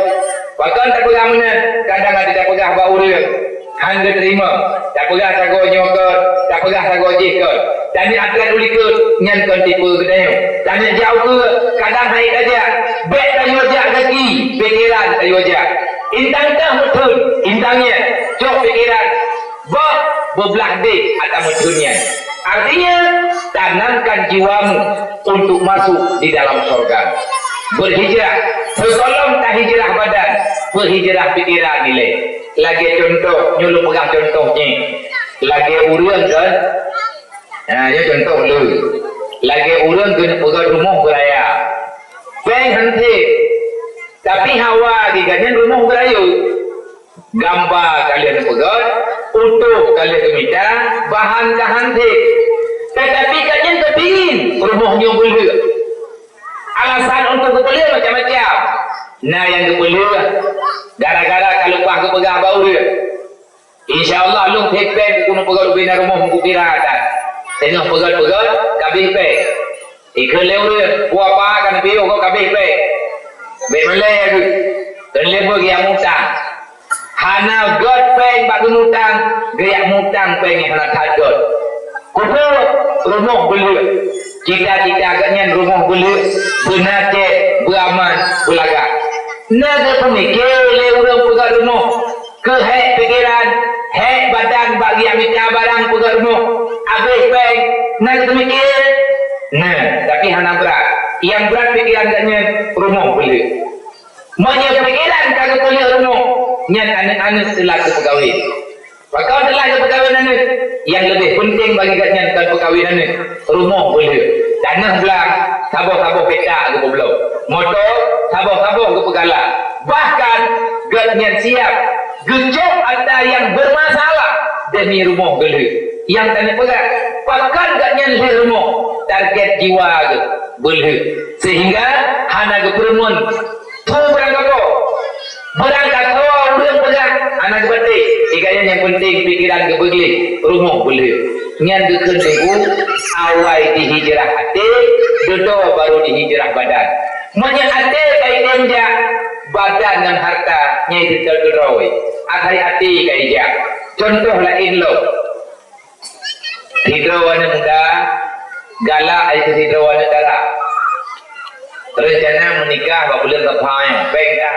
Pakon tapeugah meunan, kadang ada tapeugah bak ureuëng, han geuteurimong, tapeugah sagoe nyoe kon, tapeugah sagoe jih kon. Dan nyang akan ulikot nyan kon tipe geutanyoe. Tanyoe jak ukeue, kadang hai tajak. Bék tanyoe jak gaki, pikiran tanyoe jak. Intang teuh meutheun, intang nyan, cok pikiran. Boh beublah deh ata meutheun nyan. Artinya, tanamkan jiwamu untuk masuk di dalam surga. Berhijrah, sigohlom tahijrah badan, peuhijrah pikiran ilée. Lagée cuntoh, nyoe lôn peugah cuntoh nyoe. Lagée ureuëng kan, nah, nyoe cuntoh lé. Lagée ureuëng keuneuk peugöt rumoh beuraya. Péng han sép, tapi hawa geuh nyan rumoh beurayeuk. Gamba ka lheueh neupeugöt, utoh ka lheueh geumita, bahan ka han sép. Tetapi ka nyan teupingin rumoh nyoe beulheueh. Alasan untuk geupeulheueh macam-macam. Na nyang geupeulheueh gara-gara ka leupah geupeugah bak ureuëng. Insya Allah lôn sép péng keuneuk peugöt ubena rumoh meukukira that. Teungoh peugöt-peugöt, ka abéh péng. Ikheun lé ureuëng, "Peue apa ka neupiôh gob ka abéh péng?" Bék malée geuh. Keuneuk lé beuh geujak mutang. Ha Hana gét péng bak geumutang, geujak mutang péng nyang hana that gét. Keupeue? Rumoh beulheueh. Cita-cita geuh nyan rumoh beulheueh, beuna cèt, beuaman, beulagak. Na geupeumike lé ureuëng peugét rumoh, keu hék pikeran, hék badan bak geujak mita barang peugét rumoh, abéh péng, na geupeumike? Na, tapi hana brat. Nyang brat pikeran geuh nyan rumoh beulheueh. Meunyoe pikeran ka geupeulheueh rumoh, nyan aneuëk-aneuëk teulat geupeukawén. Pakon teulat geupeukawén aneuëk? Nyang leubeh peunteng bagi geuh nyan kon peukawén aneuëk, rumoh beulheueh, tanoh blang, saboh-saboh petak geupeubloe, moto saboh-saboh geupeugala. Bahkan geuh nyan siab geucok atra nyang beumasalah demi rumoh beulheueh. Nyang tanyoe peugah, pakon geuh nyan lheueh rumoh, target jiwa geuh beulheueh, sehingga hana geupeureumeun. Peue beurangkasoe? Beurangkasoe ureuëng peugah hana geupatéh. Di gaya nyang peunteng pikeran geubeugleh, rumoh beulheueh. Nyan geukheun teungku, awai dihijrah até, dudoe barô dihijrah badan. Meunyoe até ka item jak, badan ngon harta nyang teuteul keudroe. Asai até ka ijak. Cuntoh laén lom. Sidroe aneuëk muda galak ai keu sidroe aneuëk dara. Reuncana meunikah bak buleuen Ramadan péng ka.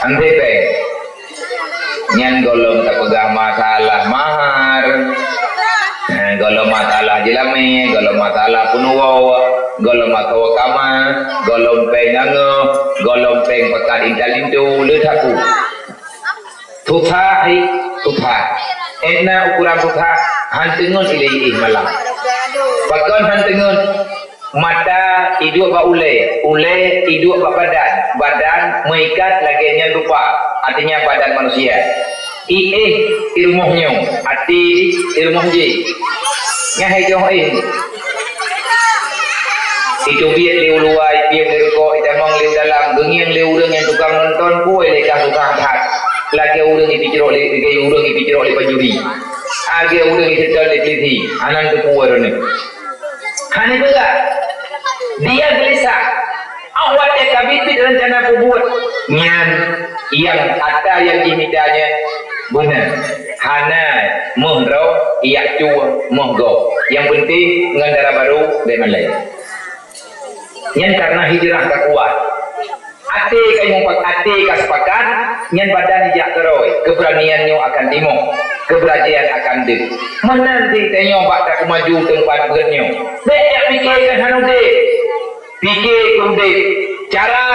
Anté péng. Nyan gohlom tapeugah masalah mahar. Nah, gohlom masalah jeulamé, gohlom masalah peunuwoe, gohlom masalah kama, gohlom péng nangeuh, gohlom péng pakat intalintu, le taku. Susah hai, susah. Ék na ukuran susah, han teungeut ilée iéh malam. Pakon han teungeut? Mata iduek bak ulée, ulée iduek bak badan, badan meuikat lagée nyan rupa, artinya badan manusia. Iéh i rumoh nyoe, até i rumoh jéh. Nyan hai jih iéh. Iteubiet lé u luwa, ipiep lé rukok, itamong lé u dalam, geungieng lé ureuëng nyang tukang nonton, peue lé ka tukang that. Lagée ureuëng ipicrok lé, lagée ureuëng ipicrok lé pancuri. Lagée ureuëng iseutôt lé televisi, hana teupeue droeneueh. Hana teuga. Dia gelisah. Awak watée ka biet-biet reuncana peubuet. Nyan nyang ata nyang jimita nyan beuna. Hana méuh droe, yak cue méuh gob. Nyang peunteng ngon dara barô bék malée. Nyan kareuna hijrah ka kuat. Até ka nyang pat-, até ka sepakat, nyan badan ijak keudroe, keubeuranian nyoe akan timoh, keubeureujeuhan akan deuh. Meunan cit tanyoe bak tapeumaju teumpat beuet nyoe. Bék jak pike keu hana udeb. Pike keu udeb. Cara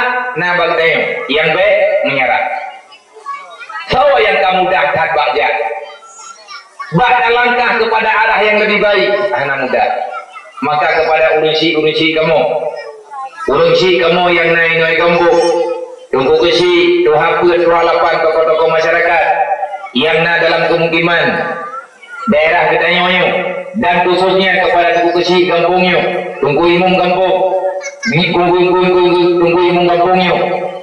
na bak tanyoe, nyang bék meunyarat. Soe nyang ka mudah that bak jak? Bak talangkah keupada arah nyang leubeh baik, hana mudah. Maka keupada ureuëng syik-ureuëng syik kamoe, ureuëng syik kamoe nyang na inoe gampông, Teungku Keuchik, tuha peuet, tuha lapan, tokoh-tokoh masyarakat nyang na dalam keumukiman, daerah geutanyoe nyoe, dan khususnya keupada Teungku Keuchik gampông nyoe, Teungku Imum gampông, Teungku, Teungku, Teungku, Teungku Imum gampông nyoe,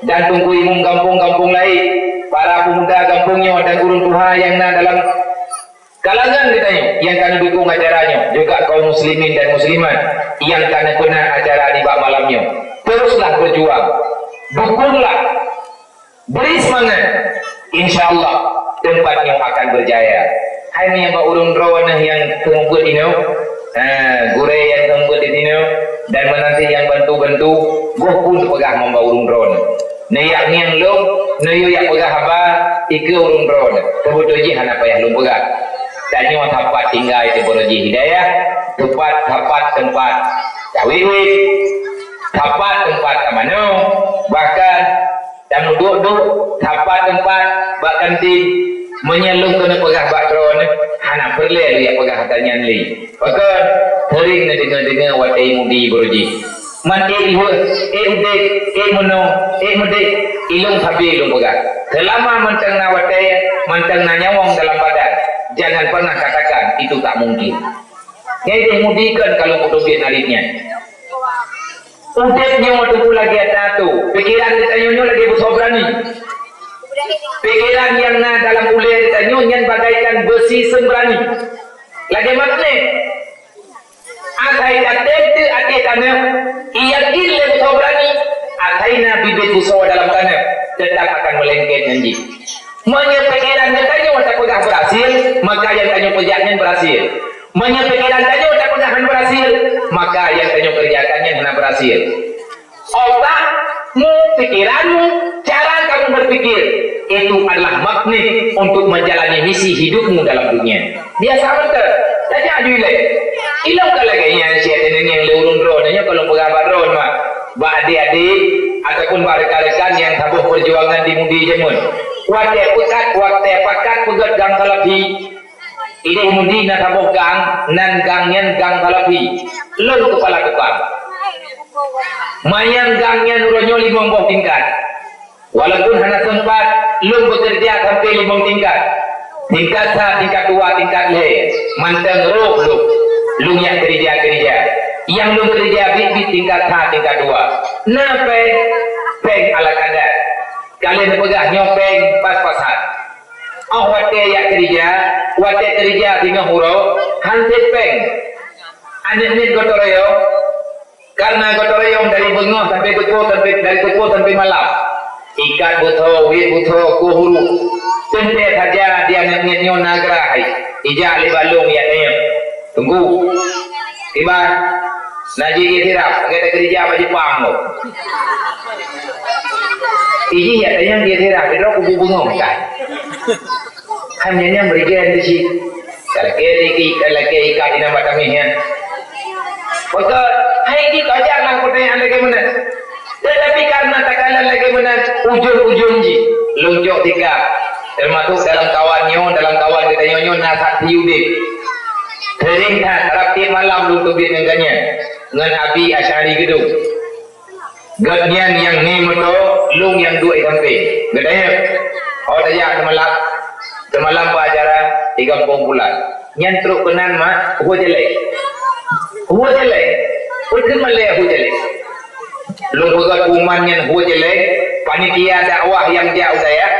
dan Teungku Imum gampông-gampông laén, para pemuda gampông nyoe dan ureuëng tuha nyang na dalam kalangan geutanyoe nyang ka neudukong acara nyoe, juga kaum muslimin dan muslimat nyang ka neupeuna acara nibak malam nyoe. Teruslah berjuang, dukunglah. Bri seumangat, insya Allah teumpat nyoe akan beujaya. Hai meunyoe bak ureuëng droeneuh nyang teungoh beuet inoe, ha, gurée nyang teungoh beuet di sinoe, dan meunan cit nyang bantu-bantu, goh pun teupeugah ngon bak ureuëng droeneuh. Neuyak ngieng lom, neuyue yak peugah haba ikeue ureuëng droeneuh. Teubeutôi jih hana payah lôn peugah. Tanyoe sapat tinggai teubeureuh jih hidayah, teumpat sapat teumpat tawét-wét, sapat teumpat tamanoe, bahkan dan duek-duek sapat teumpat bak kantin, meunyoe lôn keuneuk peugah bak droeneuh, hana peureulée lôn yak peugah ata nyan lé. Pakon? Seuring neudeungoe-deungoe watée mudi beureuji. Man ék lheueh, ék udeb, ék meunoe, ék meudeb, ilong sabe lôn peugah. Seulama mantong na watée, mantong na nyawöng dalam badan, jangan pernah katakan itu tak mungkin. Nyan ideh mudi kon ka lôn peuteubiet narit nyan. Udeb nyoe teungku lagée ata tu, pikeran geutanyoe nyoe lagée beusoe beurani. Pikeran nyang na dalam ulée geutanyoe nyan bagaikan beusi seumbeurani. Lagée magnet. Asai ka tem teuk ateueh taneuh, iyakin lé beusoe beurani, asai na bibet beusoe dalam taneuh. tetap akan melengket ngon jih. Meunyoe pikiran geutanyoe tapeugah berhasil, maka nyang tanyoe peujak nyan berhasil. Meunyoe pikiran tanyoe tapeugah hana berhasil, maka nyang tanyoe kerjakan nyan hana berhasil. Otakmu, pikiranmu, cara kamu berpikir, itu adalah magnet untuk menjalani misi hidupmu dalam dunia. Biasa betul. Tanya aju ilek. Ilong ka lagèe nyan siat nyan nyang lé ureueng droe nyoe kalau peugah bak droe mah. Bak adik-adik ataupun bak rekan-rekan nyang saboh perjuangan di Mudi jameun. Watèe peukat, watèe pakat peugöt gang Salafi. Idéh Mudi na saboh gang, nan gang nyan gang Salafi. Lôn keupala tukang. Manyang gang nyan uroe nyoe limong boh tingkat. Walaupun hana sempat, lôn bekerja sampai limong tingkat. Tingkat sa, tingkat dua, tingkat lhèe. Mantong rôh lôn. Lôn jak keurija-keurija. Nyang lôn keurija biet-biet tingkat sa, tingkat dua. Na péng, péng ala kadar. Ka lheueh neupeugah nyoe péng pas-pasan. Óh watèe jak keurija, watèe keurija singoh uroe, han sép péng. Aneuk miet gotong royong, karena gotong royong dari beungoh sampai teuko, sampai, dari teuko sampai malam. Ikat beusoe, wét beusoe, kueh uruek. Teuntèe saja di aneuk miet nyoe na grah hai. Ijak lé bak lôn jak tanyong. Teungku, kiban, na jih ié sirap, lagèe takeurija bak Jepang tu. Ijih jak tanyong ié sirap, sidroe kubu beungoh kan. Hai nyan nyang meurigen di cit. Ka lakèe, ka lakèe ikat inong bak tameh nyan. Maka, hai jih tajak lam peutanyaan lagèe meunan. Tetapi karena takalon lagèe meunan, ujong-ujong jih lôn jok tika. Termasuk dalam kawan nyoe, dalam kawan geutanyoe nyoe na Sakti udép. Seuring that, rab tiep malam lôn teubiet ngon gobnyan, ngon Abi Asy'ari Geudong. Gobnyan nyang ngieng moto, lôn nyang duek di sampéng. Geutanyoe, oh, tajak teumalak, teumalam bak acara di gampông Pulan. Nyan trok keunan mak, hue jalek. Hue jalek. Peue keuh malèe hue jalek? Lôn peugah kuman nyan hue jalek, panitia dakwah nyang jak u dayah,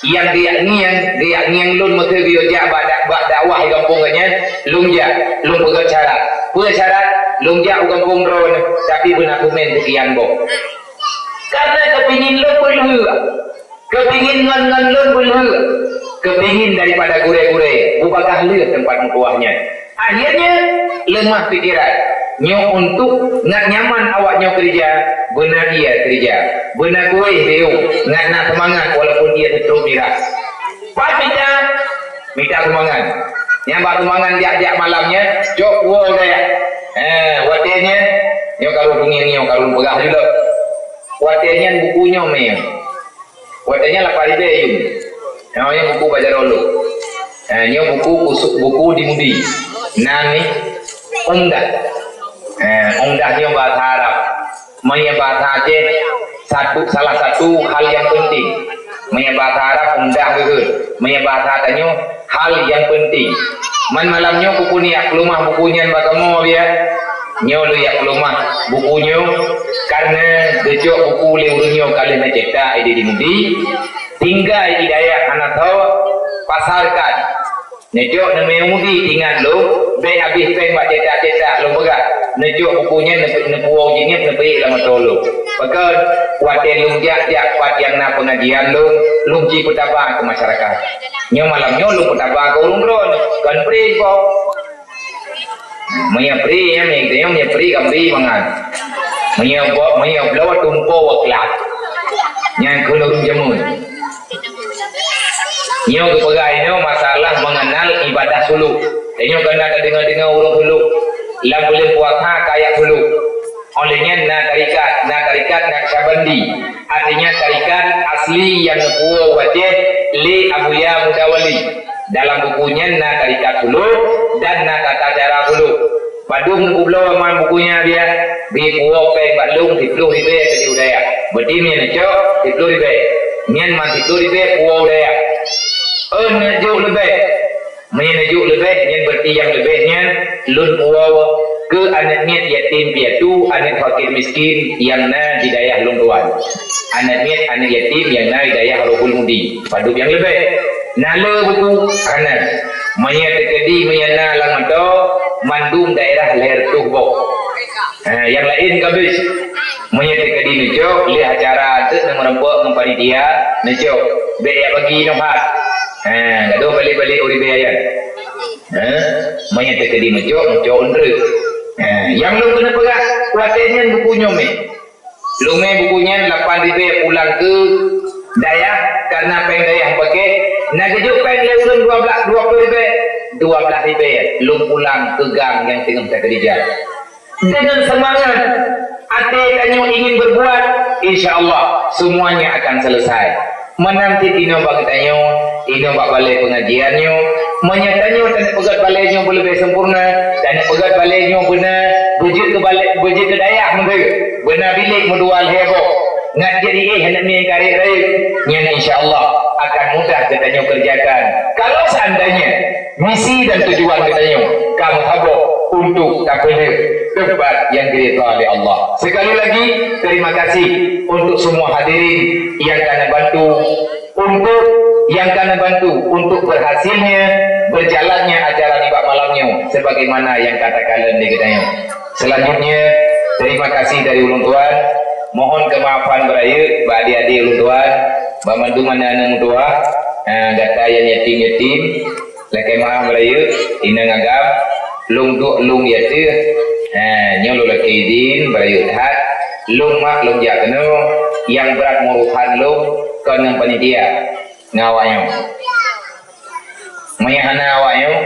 nyang geujak ngieng, geujak ngieng lôn meusé geuyue jak bak dak-, bak dakwah di gampông nyan, lôn jak, lôn peugah syarat. Peue syarat? Lôn jak u gampông droeneuh, tapi beuna kumen seukian boh. Karena keupingin lôn peulheueh. Keupingin ngon-ngon lôn beulheueh, keupingin daripada gurèe-gurèe bubagaih lheueh teumpat meutuwah nyan. Akhirnya, leumah pikeran nyoe untuk ngat nyaman awak nyoe keurija, beuna ie keurija, beuna kueh beu ngat na seumangat walaupun ie teutrok mirah. Pat mita, mita seumangat. Nyang bak seumangat jak-jak malam nyan, cok woe gaya. Eh, watèe nyan, nyoe karu tungieng nyoe karu peugah julok. Watèe nyan buku nyoe mé. Watèe nyan lapan ribèe yum. Nyoe buku belajar ulôn. Eh, nyoe buku kusuk buku di Mudi. Nan ni Umdah. Eh, Umdah nyoe bahasa Arab. Meunyoe bahasa Aceh, satu, salah satu hal yang penting. Meunyoe bahasa Arab Umdah geuh. Meunyoe bahasa tanyoe hal yang penting. Man malam nyoe kupeuniak keulumah buku nyan bak kamoe biya. Nyoe lôn jak keulumah buku nyoe, karena geucok buku lé ureueng nyoe ka lheueh neucetak idéh di Mudi, tinggai di dayah hana tho pasarkan. Neucok neumé Mudi ingat lôn, bèk habéh péng bak cetak-cetak lôn peugah. Neucok buku nyan neup-, neupuwoe jihnyan neupeuék lam atô lôn. Pakon, watèe lôn jak-jak pat nyang na peungajian lôn, lôn jipeutaba keu masyarakat. Nyoe malam nyoe lôn peutaba keu ureueng droeneuh, kon pri po. Meunyoe pri nyan, meunyoe pri kan pri mangat. Meunyoe bo-, meunyoe bloe tumpo wak lak. Nyan keu ureueng jameun. Nyoe geupeugah inoe masalah mengenal ibadah suluk. Tanyoe kana tadeungoe-deungoe ureueng suluk. Lam buleuen puasa ka jak suluk. Óh lheueh nyan na tarekat, na tarekat Naqsyabandi. Artinya tarekat asli nyang neupuwoe u Aceh lé Abuya Mudawali. Dalam buku nyan na tarekat suluk dan na tata cara suluk. Padub neubloe man buku nyan biya, geupuwoe péng bak lôn siploh ribèe keu di u dayah. Berarti meunyoe neucok siploh ribèe. Nyan man siploh ribèe puwoe u dayah. Ôn neujok leubeh. Meunyoe neujok leubeh, nyan berarti nyang leubeh nyan lôn puwoe keu aneuk miet yatim piatu, aneuk fakir miskin nyang na di dayah lôn tuan. Aneuk miet aneuk yatim nyang na di dayah Rohul Mudi. Padub nyang leubeh. Na le buku? Hana. Meunyoe teukeudi meunyoe na lam atô, mandum daerah lhèe reutôh boh. Ha, nyang laén ka beuet. Meunyoe teukeudi neucok, lheueh acara teuk na meureumpok ngon panitia. Iya, neucok. Bèk ya bagi nyoe hat. Ha, gadoh balik-balik uribèe ayat. Ha, meunyoe teukeudi meucok, meucok undreuk. Ha, nyang lôn keuneuk peugah, watèe nyan buku nyoe mé. Lôn mé buku nyan lapan ribèe pulang keu dayah, karena péng dayah pakè. Na geujok péng lé ureueng dua blah, dua ploh ribèe, dua blah ribèe lôn pulang keu gang nyang teungoh takeurija. Dengan semangat, até tanyoe ingin berbuat, insya Allah semuanya akan selesai. Meunan cit inoe bak geutanyoe, inoe bak balè pengajian nyoe, meunyoe tanyoe taneuk peugöt balè nyoe beuleubèh sempurna, taneuk peugöt balè nyoe beuna, beujeuet keu balè, beujeuet keu dayah meuheueh, beuna bilék meudua lhèe boh, ngat jeuet iéh aneuk mieng karek rayeuk, nyan insya Allah akan mudah geutanyoe kerjakan. Kalau seandainya misi dan tujuan geutanyoe ka meusaboh untuk tapeulheueh teumpat nyang diridha lé Allah. Sekali lagi, terima kasih untuk semua hadirin yang ka neubantu untuk, yang ka neubantu untuk berhasilnya berjalannya acara nibak malam nyoe sebagaimana nyang ka takalon lé geutanyoe. Selanjutnya, terima kasih dari ulôn tuan. Mohon kemaafan beurayeuk bak adik-adik ulôn tuan, bak mandum aneuk-aneuk meutuah, eh, gata nyang yatim-yatim. Lakèe meu'ah beurayeuk, inong agam, lôn duek lôn di ateueh. Ha, nyoe lôn lakèe idin beurayeuk that. Lôn mak lôn jak keunoe, nyang brat meurusan lôn kon ngon panitia ngon awak nyoe. Meunyoe hana awak nyoe,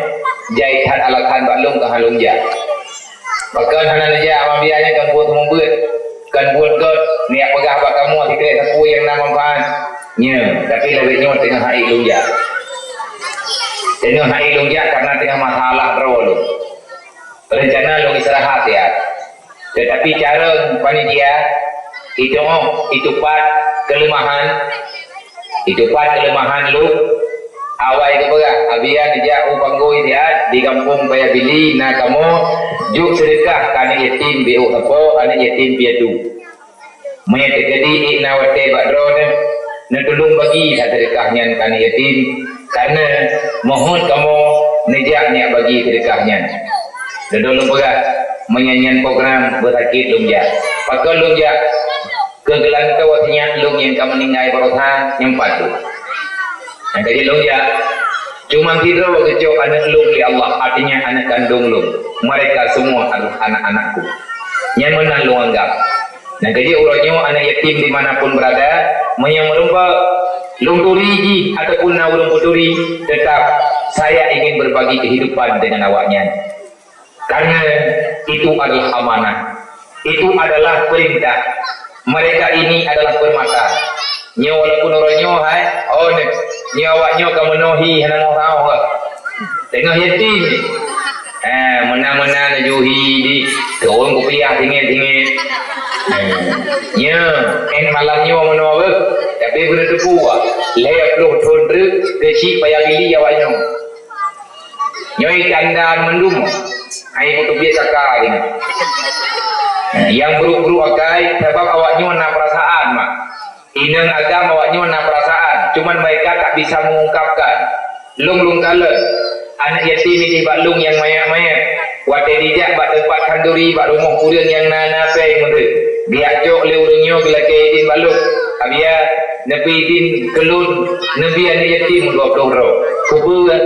jai that alasan bak lôn keu hana lôn jak. Pakon hana neujak, mak biasa nyan kan buet meubeuet, kan buet göt, neujak peugah bak kamoe sikrek sapeue nyang na manfaat. Nyoe, tapi lagèe nyoe teungoh hai lôn jak. Teungoh hai lôn jak karena teungoh masalah droe lôn. Rencana lôn istirahat ya. Tetapi cara panitia itu, itu pat kelemahan Itu pat kelemahan lôn. Awai geupeugah, "Abian jak u Panggui siat di gampông Paya Bili na kamoe jok seudeukah keu aneuk yatim biôh sapo, aneuk yatim piatu." Meunyoe teukeudi ék na watèe bak droeneuh, neutulông bagi that seudeukah nyan keu aneuk yatim, kareuna mohon kamoe neujak nyak bagi seudeukah nyan. Lôn peugah, meunyan nyan program beusakét lôn jak. Pakon lôn jak? Keu geulantoe sinyak lôn nyang ka meuninggai barosan nyan pat lôn. Nyang ka jeuet lôn jak, cuma sidroe geucok aneuk lôn lé Allah, artinya aneuk kandông lôn. Mereka semua adalah anak-anakku. Nyan meunan lôn anggap. Nyang ka jeuet uroe nyoe aneuk yatim di mana pun berada, meunyoe meurumpok lôn turi jih ataupun na ureueng peuturi, tetap saya ingin berbagi kehidupan dengan awaknyan. Karena itu adalah amanah. Itu adalah perintah. Mereka ini adalah permata. Nyoe walaupun uroe nyoe hai, oh nyoe, nyoe awak nyoe ka meunohi hana moh raoh. Teungoh yatim. Eh, meunan-meunan juhi di tueng kupiah tinggi-tinggi. Eh, nyoe, eh malam nyoe meunoe beuh. Tapi beuneuteupeu, lhèe ploh thon treuk keuchik Paya Bili awak nyoe. Nyoe tanda mandum. Hai beuteubiet kaka gini. Nyang brok-brok akai sabab awak nyoe na perasaan mak. Inong agam awak nyoe na perasaan, cuman mereka tak bisa mengungkapkan. Lôn lôn kalon aneuk yatim idéh bak lôn nyang manyak-manyak. Watèe jijak bak teumpat khanduri bak rumoh ureueng nyang na-na péng meuteuk, geujak cok lé ureueng nyoe geulakèe idin bak lôn. Abian, neupeuidin keu lôn neubi aneuk yatim dua ploh droe. Kupeue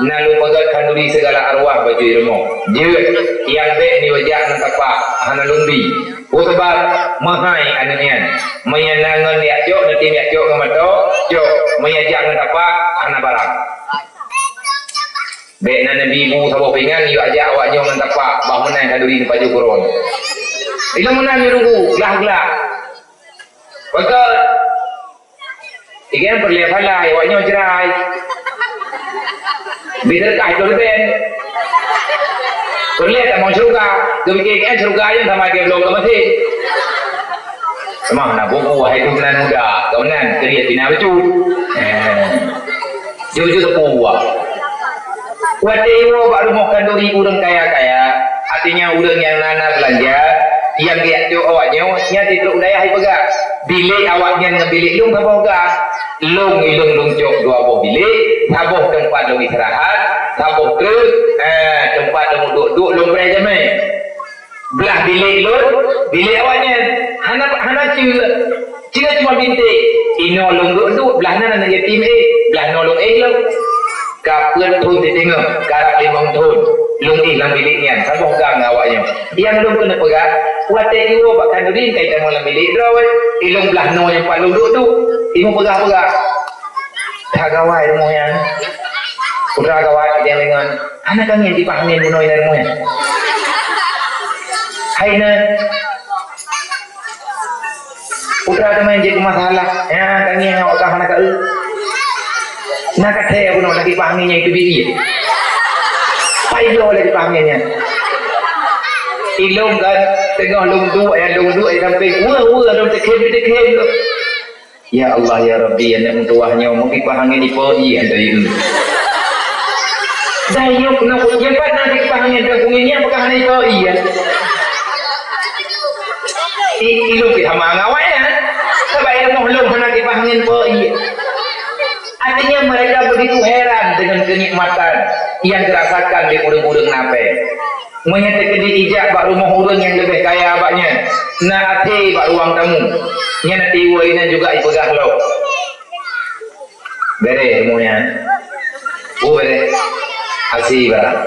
na lôn peugöt khanduri sigala arwah bacut rumoh. Jeuet, nyang bèk nibak jak ngon tapak, hana lôn bi. Peue sabab? Meuhai aneuk nyan. Meunyoe na ngon jak cok, neutem jak cok ngon mata, cok. Meunyoe jak ngon tapak, hana barang. Bèk na neubi bu saboh pingan, yue jak awak nyoe ngon tapak, bah meunan khanduri neupajoh keu droe. Ilôn meunan nyoe nunggu, glah-glah. Beutôi. Ikan peureulèe pahala, awak nyoe jrai. Bit teuka itu leuben. Peureulèe tamong syeuruga. Geupike ikan syeuruga nyan sama lagèe bloe keu masjid. Seumah na buku, wahai tu nan muda, kau nan keu dia pina bacut. Eh. Jujur teupeue. Watèe iwoe bak rumoh khanduri ureueng kaya-kaya, artinya ureueng nyang na-na beulanja, nyang geujak cok awak nyoe, nyan di trok dayah ipeugah. Bilék awak nyan ngon bilék lôn saboh ga. Lôn ilôn lôn cok dua boh bilék, saboh teumpat lôn istirahat, saboh treuk, eh, teumpat lôn duek-duek lôn preh jamèe. Blah bilék lôn, bilék awak nyan. Hana, hana ceue. Singoh cuma binték, inoe lôn duek-duek, blah nan aneuk yatim éh, blah noe lôn éh lom. Ka peuet thon teudeungoe, karab limong thon, lôn éh lam bilék nyan, saboh gang ngon awak nyoe. Nyang lôn keuneuk peugah, watée iwoe bak khanuri kai tamong lam bilék droe, ilôn blah noe nyang pat lôn duek-duek, imeung peugah-peugah. That gawai rumoh nyan. Putra gawai idéh deungon, hana ka ngieng kipah angén bunoe inan rumoh nyan. Hai na, putra teuma jeuet keu masalah. Ya, ka ngieng awak kah hana ka eu. Na ka thée bunoe lagée kipah angén nyang itu bie. Pai bloe lagée kipah angén nyan. Ilôn kan teungoh lôn duek, ya lôn duek, ya sampai weueh-weueh lôn teukhem-teukhem lôn. Ya Allah, ya Rabbi, aneuk meutuwah nyoe meukipah angén ipo ié hantom ié. Dayok na nyang pat na kipah angén dan kunyueng nyan peugah hana ipo ié. I, ilôn pih sama ngon awak nyan. Sabab i rumoh lôn hana kipah angén po ié. Artinya mereka begitu heran dengan kenikmatan yang dirasakan lé ureuëng-ureuëng na péng. Meunyoe teukeudi ijak bak rumoh ureuëng nyang leubeh kaya bak nyan, na até bak ruang tamu, nyan até woe inan juga ipeugah lom. Bèrèh rumoh nyan. Oh, bèrèh. Asi barang.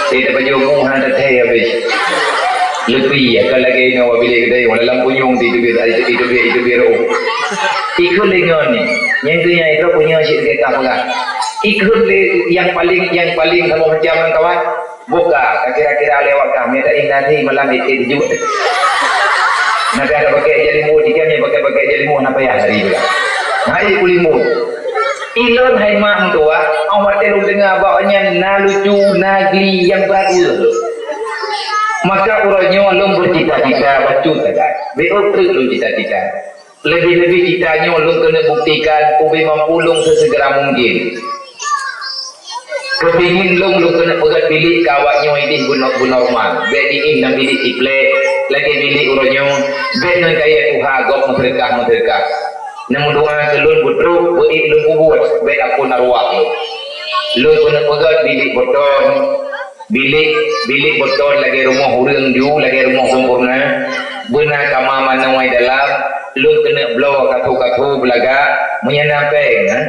Di tapajoh mu hana tathèe habéh. Leupie, ka lagèe inoe bak bilék keudè, lam punyueng di teubiet, di teubiet, di teubiet roh. Ikheun lé ngon ni. Nyang keu nyang ikheun punya cit lagèe ka peugah. Ikheun lé nyang paléng, nyang paléng saboh macam ngon kawan. Buka, ka kira-kira lewat kah, minta ingat hati malam itu juga. Nak ada pakai jalimu, tiga ni pakai-pakai jalimu, nak payah hari juga. Hai kulimu. Ilôn hai mak meutuah, awak teh lôn dengar bak nyan na lucu, na geli nyang brat ureueng. Maka uroe nyoe lôn bercita-cita bacut sagai. Beu treuk lôn cita-cita. Leubeh-leubeh cita nyoe lôn keuneuk buktikan ubé mampu lôn seusegera mungkin. Keupingin lôn, lôn keuneuk peugöt bilék keu awak nyoe idéh beuno-, beunormal. Bèk diéh lam bilék siplek, lagèe bilék uroe nyoe, bèk ngon kayèe tuha gob meuseudeukah-meuseudeukah. Neumeudoa keu lôn beutrok, beuék lôn peubuet, bèk ampôn arwah lôn. Lôn keuneuk peugöt bilék beuton, Bilék, bilék beuton lagèe rumoh ureueng ju, lagèe rumoh sempurna. Beuna kama manoe dalam, lôn keuneuk bloe katho-katho beulagak, meunyo na pèng, ha?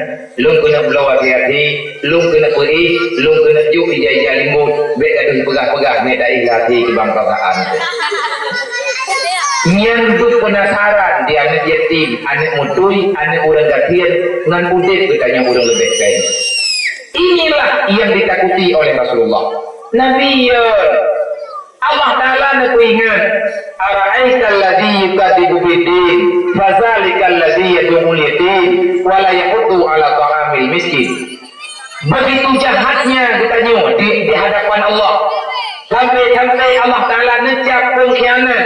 Lôn keuneuk bloe até-até, lôn keuneuk peuéh, lôn keuneuk jok ija-ija limbot, bèk gadôh peugah-peugah, meudaih lam até keu bangsa-bangsa. Nyan deuh peunasaran di aneuk yatim, aneuk meutui, aneuk ureueng gasien, ngon udép geutanyoe ureueng leubeh kaya. Inilah yang ditakuti oleh Rasulullah. Nabi, ya, Allah Ta'ala neupeuingat, "Ara'aital ladzi yukadzibu biddin, fadzalikal ladzi yad'ul yatim, wa la yahuddu 'ala ta'amil miskin." Begitu jahatnya geutanyoe di, di hadapan Allah. Sampai-sampai Allah Ta'ala neucap peungkhianat.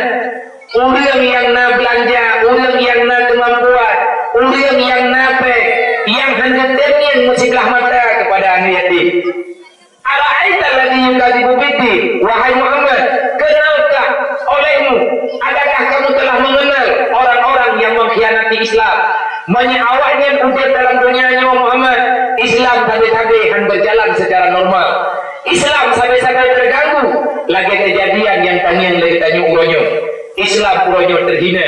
Ureueng nyang na beulanja, ureueng nyang na keumampuan, ureueng nyang na pèng, nyang hana teumieng meusiklah mata keupada aneuk yatim. Ara'aital ladzi yukadzibu biddin, wahai Muhammad, kenalkah olehmu, adakah kamu telah mengenal orang-orang yang mengkhianati Islam? Meunyo awaknyan udép dalam dunia nyoe Muhammad, Islam sabe-sabe han berjalan secara normal. Islam sabe-sabe terganggu, lagèe kejadian nyang tangieng lé geutanyoe uroe nyoe. Islam uroe nyoe terhina.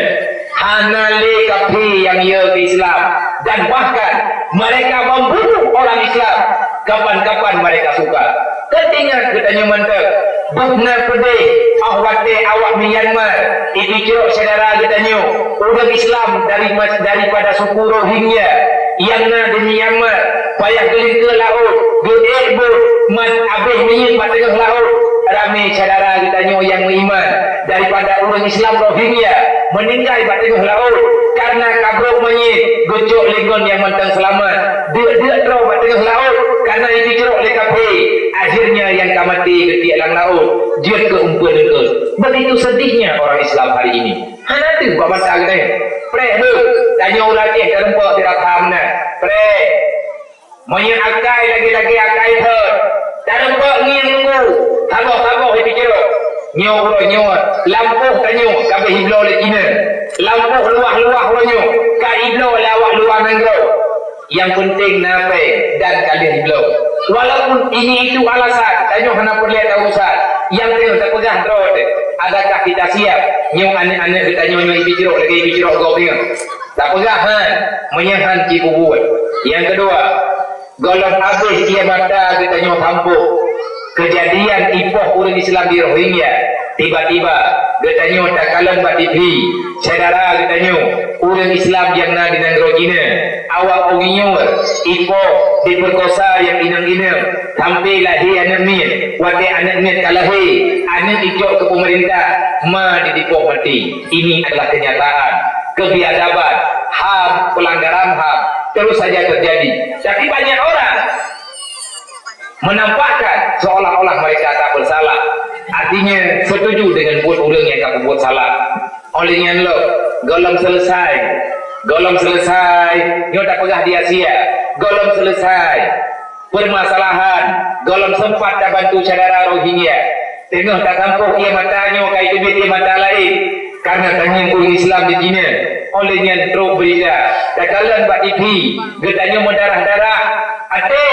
Hana lé kafé nyang yö keu Islam. Dan bahkan mereka membunuh orang Islam kapan-kapan mereka suka. Teuingat geutanyoe mantong, dum na peudeh, 'oh watèe awak Myanmar, ipeucrok syedara geutanyoe, ureueng Islam dari mas-, daripada suku Rohingya nyang na di Myanmar, payah geulikot laôt, geuék bot, man abéh minyeuk bak teungoh laôt. Ramé syedara geutanyoe nyang meuiman daripada ureueng Islam Rohingya meuninggai bak teungoh laôt, kareuna ka brok manyét geucok lé ngon nyang mantong seulamat. Deuk-deuk droe bak teungoh laôt kareuna jicrok lé kafé. Akhirnya nyang ka maté geutiek lam laôt, jeuet keu umpet deungon. Begitu sedihnya orang Islam hari ini. Hana deuh bak mata geutanyoe. Preh beuh, tanyoe ureueng Aceh tarumpok sira tham na. Preh. Meunyoe akai lagèe-lagèe akai thon, tarumpok ngieng nunggu, saboh-saboh jipeucrok. Nyoe uroe nyoe, lampôh tanyoe ka beuh jibloe lé Cina. Lampôh luwah-luwah uroe nyoe ka jibloe lé awak luwa nanggroe. Nyang peunteng na pèng dan ka lheueh jibloe. Walaupun ini itu alasan, tanyoe hana peureulèe taurusan. Nyang teungoh tapeugah droe teuh. Adakah kita siap nyoe aneuëk-aneuëk geutanyoe nyoe jipicrok lagée jipicrok gob nyoe? Tapeugah han, meunyoe han ci peubuet. Nyang keudua, gohlom abéh ié mata geutanyoe sampôh keujadian ipoh ureuëng Islam di Rohingya. Tiba-tiba geutanyoe takalon bak T V, syedara geutanyoe, ureuëng Islam nyang na di nanggroe Cina, awak Uyghur, ipoh, dipeurkosa nyang inong-inong, sampai lahé aneuëk miet. Watée aneuëk miet ka lahé, aneuëk icok keu peumeurintah, ma didipoh maté. Ini adalah kenyataan, kebiadaban, ham, pelanggaran ham, terus saja terjadi. Tapi banyak orang menampakkan seolah-olah mereka tak bersalah. Artinya, setuju dengan buet ureuëng nyang ka peubuet salah. Óh lheueh nyan lom, gohlom selesai. Gohlom selesai, nyoe tapeugah di Asia. Gohlom selesai permasalahan, gohlom sempat tabantu syedara Rohingya. Teungoh tasampôh ié mata nyoe ka iteubiet ié mata laén, karena tangieng ureuëng Islam di Cina. Óh lheueh nyan trok beurita, takalon bak T V, geutanyoe meudarah-darah, até,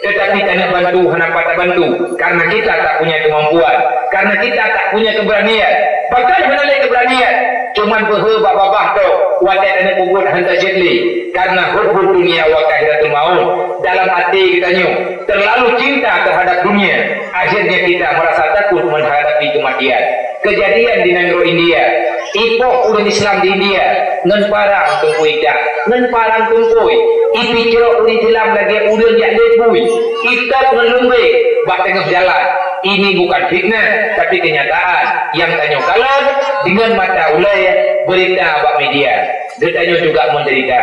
tetapi taneuk bantu hana pat tabantu, karena kita tak punya kemampuan, karena kita tak punya keberanian. Pakon hana lé keberanian? Cuman beuhe bak babah tok, watée taneuk peubuet han tajeuet lé, karena hubbud dunya wa karahiyatul maut. Dalam até geutanyoe terlalu cinta terhadap dunia, akhirnya kita merasa takut menghadapi kematian. Keujadian di nanggroe India, ipoh ureuëng Islam di India ngon parang tumpôi dak, ngon parang tumpôi, ipicrok ureuëng Islam lagée ureuëng jak lé bui, itôb ngon lumbée bak teungoh jalan. Ini bukan fitnah, tapi kenyataan nyang tanyoe kalon deungon mata ulée, beurita bak media. Geutanyoe juga menderita.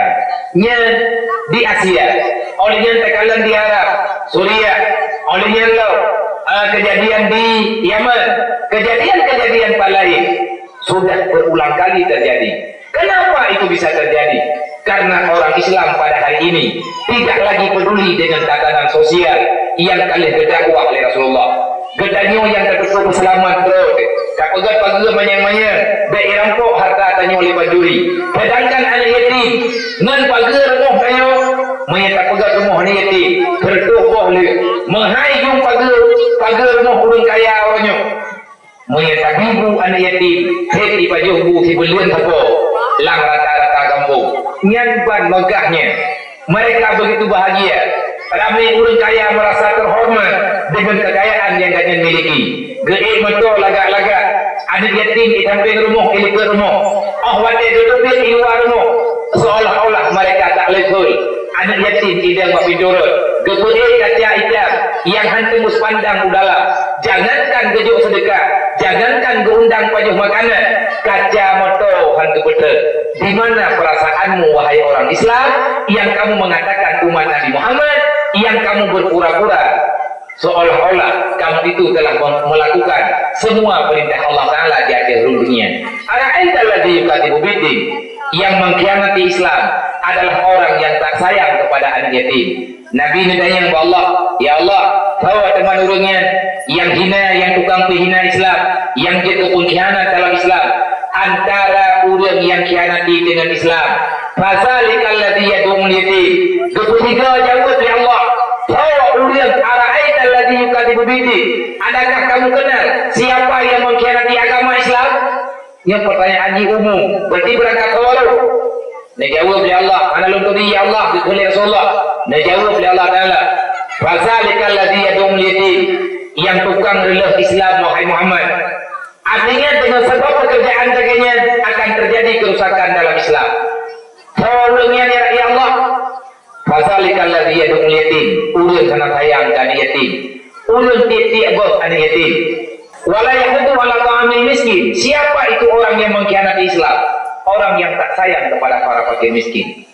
Nyan di Asia, óh lheueh nyan takalon di Arab, Suriah, óh lheueh nyan lom, ah, keujadian di Yaman, keujadian-keujadian pat laén sudah berulang kali terjadi. Kenapa itu bisa terjadi? Karena orang Islam pada hari ini tidak lagi peduli dengan tatanan sosial nyang ka lheueh geudakwah lé Rasulullah. Geutanyoe nyang tateupeue peuseulamat droe, tapeugét pageue manyang-manyang, bék irampok hareuta tanyoe lé pancuri. Seudangkan aneuëk yatim ngon pageue rumoh tanyoe, meunyoe tapeugét rumoh aneuëk yatim, seureutôh boh lé, meuhai jeuem pageue, pageue rumoh ureuëng kaya uroe nyoe. Meunyoe tabi bu aneuëk yatim, hét ipajoh bu sibuleuen sapo lam rata-rata gampông. Nyan ban meugah nyan. Mereka begitu bahagia. Ramé ureuëng kaya merasa terhormat dengan kekayaan yang gobnyan miliki. Geuék moto lagak-lagak, aneuëk yatim di sampéng rumoh, di likot rumoh. Óh watée geuteubiet di luwa rumoh, seolah-olah mereka tak level. Aneuëk yatim idong bak pintoe rot, geupeuék kaca itam nyang han teumbus pandang u dalam. Jangankan geujok seudeukah, jangankan geuundang pajoh makanan, kaca moto han geupeutrön. Di mana perasaanmu, wahai orang Islam, yang kamu mengatakan umat Nabi Muhammad, yang kamu berpura-pura seolah-olah kamu itu telah mem-, melakukan semua perintah Allah Ta'ala di atas dunia? Ara'aital ladzi yukadzibu biddin, yang mengkhianati Islam adalah orang yang tak sayang kepada anak yatim. Nabi neutanyong bak Allah, "Ya Allah, soe teuma ureuëng nyan nyang hina, nyang tukang peuhina Islam, nyang jeuet keu peungkhianat dalam Islam, antara ureuëng nyang khianati deungon Islam?" "Fadzalikal ladzi yad'ul yatim." Geupeusigoe jaweueb lé Allah, "Soe ureuëng, ara'aital ladzi yukadzibu biddin? Adakah kamu kenal siapa yang mengkhianati agama Islam?" Nyoe peurtanyaan jih umum, berarti beurangkat keu ureuëng. Neujaweueb lé Allah, "Hana lôn turi, ya Allah," geukheun lé Rasulullah. Neujaweueb lé Allah Ta'ala, "Fadzalikal ladzi yad'ul yatim," nyang tukang reuleueh Islam, wahai Muhammad. Artinya, dengan sebab pekerjaan lagée nyan akan terjadi kerusakan dalam Islam. Soe ureuëng nyan, ya, ya Allah? "Fadzalikal ladzi yad'ul yatim," ureuëng hana sayang keu aneuëk yatim. Ureuëng tieb-tieb boh aneuëk yatim. "Wa la yahuddu ala ta'amil miskin." Siapa itu orang yang mengkhianati Islam? Orang yang tak sayang kepada para fakir miskin.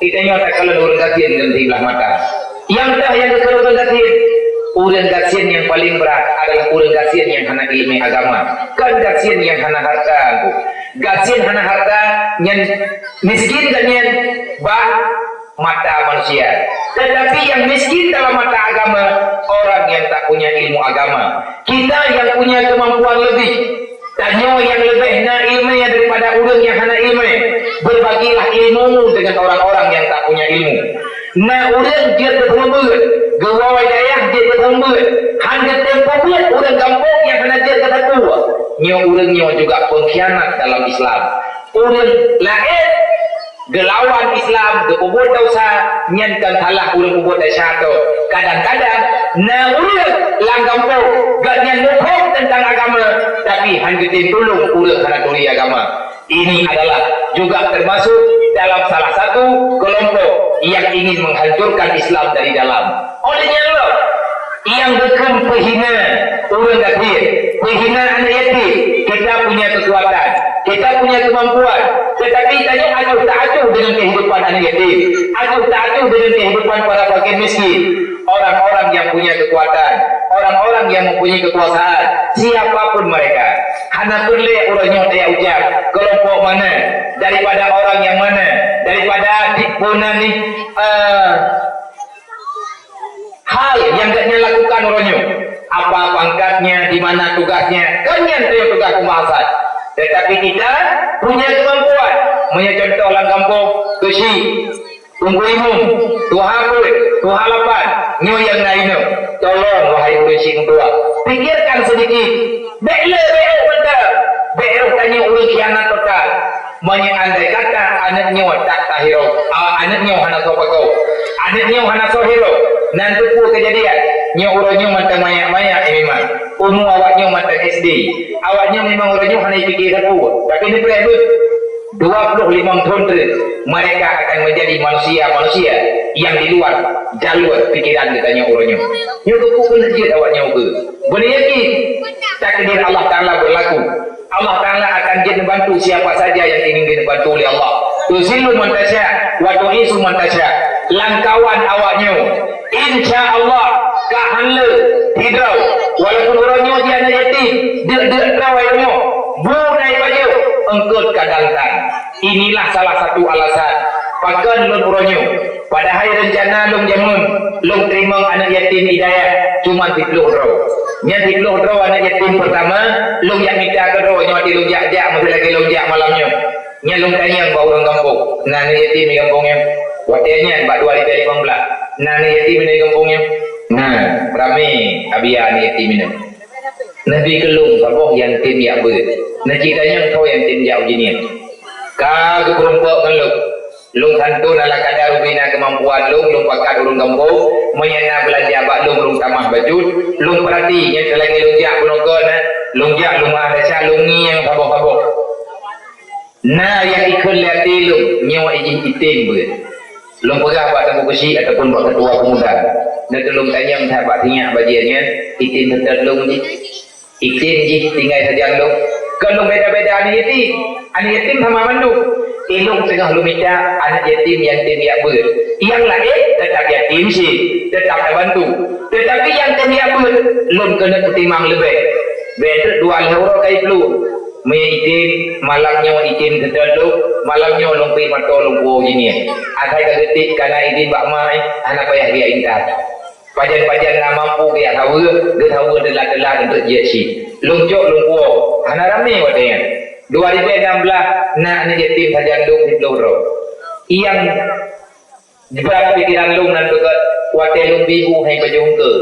Kita nyoe takalon ureuëng gasien ngon siblah mata. Nyang teuh nyang geukheun ureuëng gasien, ureuëng gasien nyang paling brat adalah ureuëng gasien nyang hana iéleumé agama. Kon gasien nyang hana hareuta, Teungku. Gasien hana hareuta nyan miskin gobnyan bak mata manusia. Tetapi nyang miskin dalam mata agama, orang yang tak punya ilmu agama. Kita yang punya kemampuan lebih, tanyoe nyang leubeh na iéleumé daripada ureuëng nyang hana iéleumé, berbagilah ilmumu dengan orang-orang yang tak punya ilmu. Na ureuëng jeuet keu seumeubeuet, geuwoe dayah jeuet keu seumeubeuet, hán geutem peubeuet ureuëng gampông nyang hana jeuet keu sapeue. Nyoe ureuëng nyoe juga pengkhianat dalam Islam. Ureuëng laén geulawan Islam, geupeubuet desya, nyan kon salah ureuëng peubuet desya tu. Kadang-kadang na ureuëng lam gampông, gobnyan muphom teuntang agama, tapi hán geutem tulông ureuëng hana turi agama. Ini adalah juga termasuk dalam salah satu kelompok yang ingin menghancurkan Islam dari dalam. Oleh nyan lom, nyang geukheun peuhina ureuëng gasien, peuhina aneuk yatim, kita punya kekuatan, kita punya kemampuan, tetapi tanyoe acuh tak acuh dengan kehidupan aneuk yatim, acuh tak acuh dengan kehidupan para fakir miskin. Orang-orang yang punya kekuatan, orang-orang yang mempunyai kekuasaan, siapapun mereka, hana peureulée uroe nyoe taya ucab kelompok mana, daripada orang yang mana, daripada di, puna ni, eh, hal yang gobnyan lakukan uroe nyoe. Apa pangkatnya, di mana tugasnya, kan nyan teuh tugas pembahasan. Tetapi kita punya kemampuan. Meunyoe contoh lam gampông, keuchik, Teungku Imum, tuha peuet, tuha lapan, nyoe nyang na inoe. Tolong, wahai ureuëng syiek meutuah, pikirkan sedikit. Bék le, bék rôh mantong. Bék rôh tanyoe ureuëng khianat total. Meunyoe andai kata aneuk nyoe tak tahiro, ah, aneuk nyoe hana soe pakon, aneuk nyoe hana soe hiro, nan teupeue keujadian. Nyoe uroe nyoe mantong manyak-manyak, eh, memang. Umu awak nyoe mantong S D. Awak nyoe memang uroe nyoe hana jipike sapeue, tapi neupreh beuh. Dua puluh lima thon teuk, mereka akan menjadi manusia-manusia yang di luar jalur pikiran geutanyoe uroe nyoe. Nyoe keupeue keuneuk jeuet awak nyoe keu? Beuna yakin, takdir Allah Taala berlaku. Allah Taala akan jeuet neubantu siapa saja yang ingin jeuet neubantu oleh Allah. Tuzillu man tasya, wa tu'izzu man tasya. Lam kawan awak nyoe, insya Allah, ka han le sidroe, walaupun uroe nyoe jih aneuk yatim, deuk-deuk droe nyoe, bu dai pajoh, eungkôt ka datang. Inilah salah satu alasan pakon lôn uroe nyoe. Padahai reuncana lôn jameun, lôn teurimong aneuk yatim Hidayah cuma siplôh droe. Nyan siplôh droe aneuk yatim peurtama, lôn jak mita keudroe nyoe, watèe lôn jak-jak, meusti lagèe lôn jak malam nyoe. Nyan lôn tanyong bak ureueng gampông, na aneuk yatim di gampông nyoe? Watèe nyan bak dua ribèe limong blah, na aneuk yatim di gampông nyoe? Na, ramè Abia aneuk yatim nyoe. Neubi keu lôn saboh nyang tem jak beuet. Neucit tanyong soe nyang tem jak uji niet. Ka geupeurumpok ngon lôn. Lôn santôn ala kadar ubena keumampuan lôn, lôn pakat ureueng gampông, meunyo na beulanja bak lôn, lôn tamah bacut, lôn peurati nyan seulagèe lôn jak bunoe kon, lôn jak lôn meu'ah desya, lôn ngieng saboh-saboh. Na nyang ikheun lé até lôn, nyoe jih item beuet. Lôn peugah bak Teungku Keuchik ataupun bak keutua peumuda, neutulông tanyong that bak sinyak bajèe nyan, item seutôt lôn jih. Item jih tinggai sajan lôn. Kon lôn beda-beda aneuk yatim. Aneuk yatim sama mandum. Ilôn teungoh lôn mita aneuk yatim nyang tem jak beuet. Nyang laén teutap yatim cit, teutap tabantu. Teutapi nyang tem jak beuet, lôn keuneuk peutimang leubeh. Bèk teuk dua lhèe uroe ka iplueng. Meunyo item, malam nyoe item seutôt lôn, malam nyoe lôn piep mata lôn puwoe uji niet. Asai ka geutik kana idin bak ma, eh, hana payah geujak intat. Pajan-pajan na mampu geujak saweue, geusaweue teulat-teulat eunteuk jeuet cit. Lôn cok lôn puwoe, hana ramè watèe nyan. Dua ribèe nam blah na aneuk yatim sajan lôn siplôh droe. Nyang brat pikiran lôn nan beugèt watèe lôn bi bu hai pajoh eungkôt.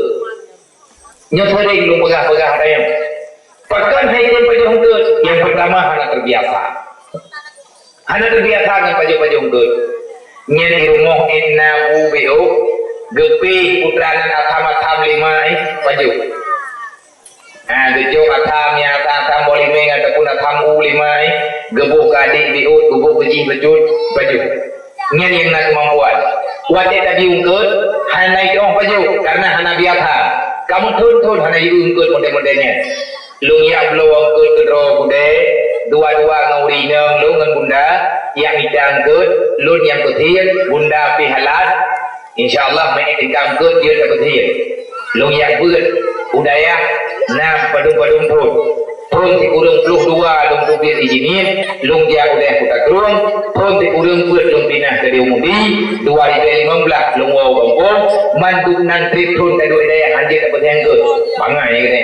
Nyoe seuring lôn peugah-peugah ata nyoe. Pakon hai tem pajoh eungkôt? Nyang peurtama hana teubiasa. Hana teubiasa ngon pajoh-pajoh eungkôt. Nyan di rumoh ék na bu biôh, geupéh putra nan asam-asam lima, eh, pajoh. Ha, geujok asam nyang asam-asam boh limeng ataupun asam u lima, eh, geuboh keu adék biôh, geuboh keu jih bacut, pajoh. Nyan nyang na keumampuan. Watèe tabi eungkôt, hana jiteu'oh pajoh, kareuna hana biasa. Kamoe thôn-thôn hana jieu eungkôt modèl-modèl nyan. Lôn jak bloe eungkôt keudroe keudè, dua-dua ngon ureueng inong lôn ngon bunda, jak mita eungkôt, lôn nyang peusiet, bunda pih halat. Insya Allah, meu'èk tingkang eungkôt jeuet tapeusiet. Lôn jak beuet u dayah na padum-padum thôn. Thôn sikureueng ploh dua lôn teubiet uji niet, lôn jak u dayah Kuta Krueng, thôn sikureueng peuet lôn pinah keudéh u Mudi, dua ribèe limong blah lôn woe u gampông, mandum nan trép thôn ka duek dayah han jeuet tapeusiet eungkôt. Bangai keunoe.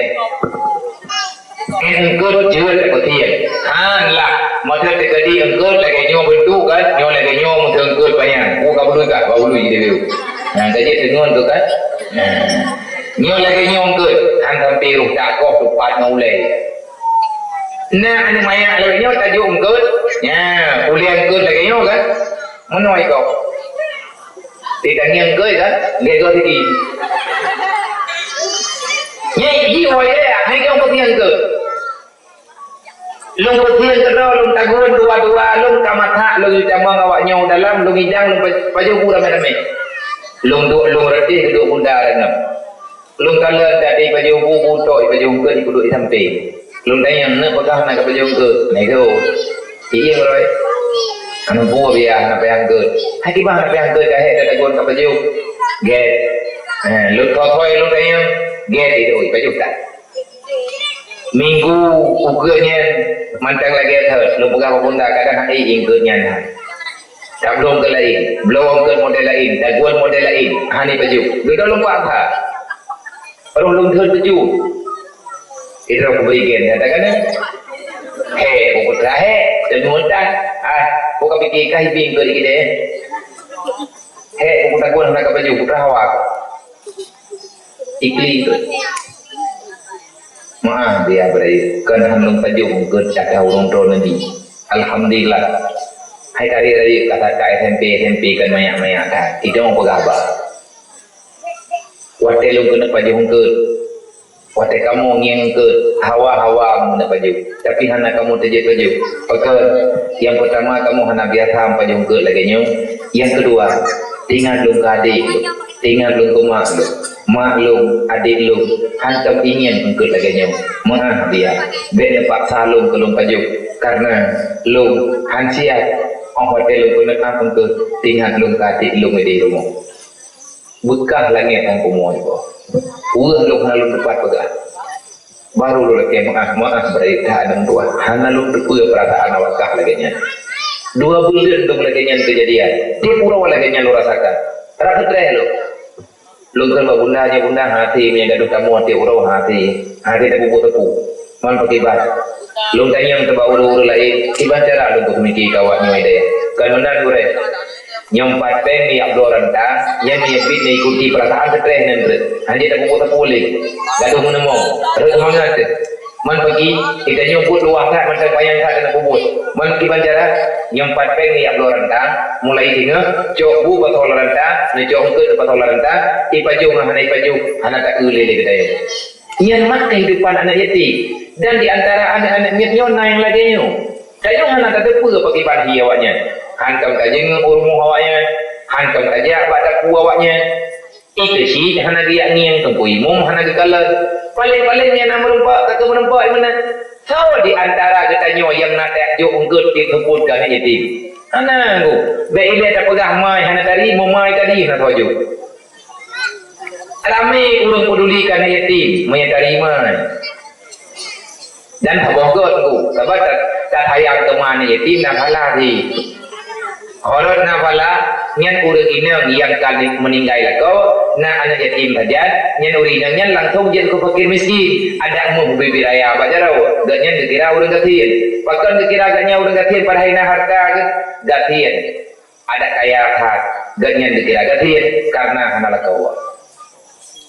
Eungkôt jeuet tapeusiet. Han lah, masa teukeudi eungkôt lagèe nyoe beuntuk kan, nyoe lagèe nyoe meuteun eungkôt panyang. Bukan Beureukat bak ulu jideuh. Nah, ka jeuet deungon tu kan. Nah. Nyoe lagèe nyoe eungkôt, han sampai roh takoh teupat ngon ulèe. Na aneuk manyak lagèe nyoe tajok eungkôt. Nya, ulèe eungkôt lagèe nyoe kan. Meunoe ikoh. Di tangieng eungkôt kan, gèt goe siki. Nyai ji woe ya, hai kong peusiang eungkôt. Lôn peusiang keudroe, lôn tagun dua-dua, lôn ka masak, lôn tamong awak nyoe dalam, lôn idang, lôn pa-, pajoh bu ramé-ramé. Lôn duek, lôn reudeh, duek bunda deungon. Lôn kalon tadi pajoh bu, bu tok, pajoh eungkôt, ipeuduek di sampéng. Lôn tanyong, "Neuk peugah na ka pajoh eungkôt?" "Na itu." Ieng roi. "Anu bu biah na payah eungkôt." "Hai kiban na payah eungkôt, ka hék ka tagun ka pajoh." "Gèt." Eh, lôn thoi-thoi lôn tanyong, "Gèt itu, pajoh that." Minggu ukeue nyan mantong lagèe thot, lôn peugah bak bunda, kadang hai eungkôt nyan. Tablông keu laén, bloe eungkôt model laén, tagun model laén, hana pajoh. Dudoe lôn peugah, roh lôn thon pajoh. Idroe kubri gen, katakan, "Hé, buku terakhir, dan mudah. Ah, buka pikir kah ibing eungkôt di kedai. Hé, buku tagun hana ka pajoh, putra awak." Ikli tu. Maaf dia beri, kan han lôn pajoh eungkôt kata ureueng droe Nabi. Alhamdulillah. Hai kari-kari kata ka S M P, S M P kan manyak-manyak that. Idong peugah ba. Watèe lôn keuneuk pajoh eungkôt. Watèe kamoe ngieng eungkôt, hawa-hawa meuneuk pajoh. Tapi hana kamoe teujeuet pajoh. Pakon? Nyang peutama kamoe hana biasa pajoh eungkôt lagèe nyoe. Nyang keudua, ingat lôn keu adék lôn. Ingat lôn keu mak lôn. Mak lôn, adék lôn, hantom ingieng eungkôt lagèe nyoe. Meu'ah biya, bèk neupaksa lôn keu lôn pajoh, kareuna lôn han siap. Óh watèe lôn keuneuk ap eungkôt, teuingat lôn keu adék lôn di rumoh. Beukah langèt ngon bumoe iboh. Weueh lôn hana lôn teupat peugah. Barô lôn lakèe meu'ah, meu'ah beurayek that aneuk tuha. Hana lôn teupeue peurasaan awak kah lagèe nyan. Dua buleuen lôn lagèe nyan keujadian. Tiep uroe lagèe nyan lôn rasakan. Rab seutreh lôn. Lôn kheun bak bunda, "Nyoe bunda, hana até meunyoe gadôh tamu tiep uroe, hana até. Hana até tapeubuet teupeu. Man pakriban?" Lôn tanyong teubak ureueng-ureueng laén, "Kiban cara lôn peumiké keu awak nyoe deh?" "Kon meunan, gurèe. Nyoe pat pèng neujak bloe rantang, nyan meunyoe bit neuikuti peurasaan seutreh nyan rhot. Hana jeuet tapeubuet teupeu lé. Gadôh meuneumong, rhot seumangat teuh." Man pagi, geutanyoe buet luwah that mantong panyang that keuneuk peubuet. Man kiban cara, nyoe pat pèng neujak bloe rantang, mulai singoh, cok bu pasoe lam rantang, neucok eungkôt pasoe lam rantang, ipajoh ngon hana ipajoh, hana taeu lé lé geutanyoe. Nyan mat keuhidupan aneuk yatim. Dan di antara aneuk-aneuk miet nyoe na nyang lagèe nyoe. Tanyoe hana tateupeue pakriban hi awaknyan. Hantom tajeungeuk u rumoh awaknyan, hantom tajak bak dapu awaknyan. Ikeuchik hana geujak ngieng, teungku imum hana geukalon. Paléng-paléng nyang na meureumpok, ka keuh meureumpok meunan. Soe di antara geutanyoe nyang na tajok eungkôt tiep seupôt keu aneuk yatim? Hana, Teungku. Bèk ilèe tapeugah mai hana tari, meumai tadi hana soe jok. Ramé ureueng peuduli keu aneuk yatim, meunyoe tari mai. Dan saboh göt, Teungku, sabab ta-, tasayang teuma aneuk yatim na phala jih. Horot na phala, nyan ureueng inong nyang ka meuninggai lakoe, na aneuk yatim sajan, nyan ureueng inong nyan langsong jeuet keu fakir miskin, adak meuh bubé raya bak jaroe, gobnyan geukira ureueng gasien. Pakon geukira gobnyan ureueng gasien padahai na hareuta geuh? Gasien. Adak kaya that, gobnyan geukira gasien kareuna hana lakoe.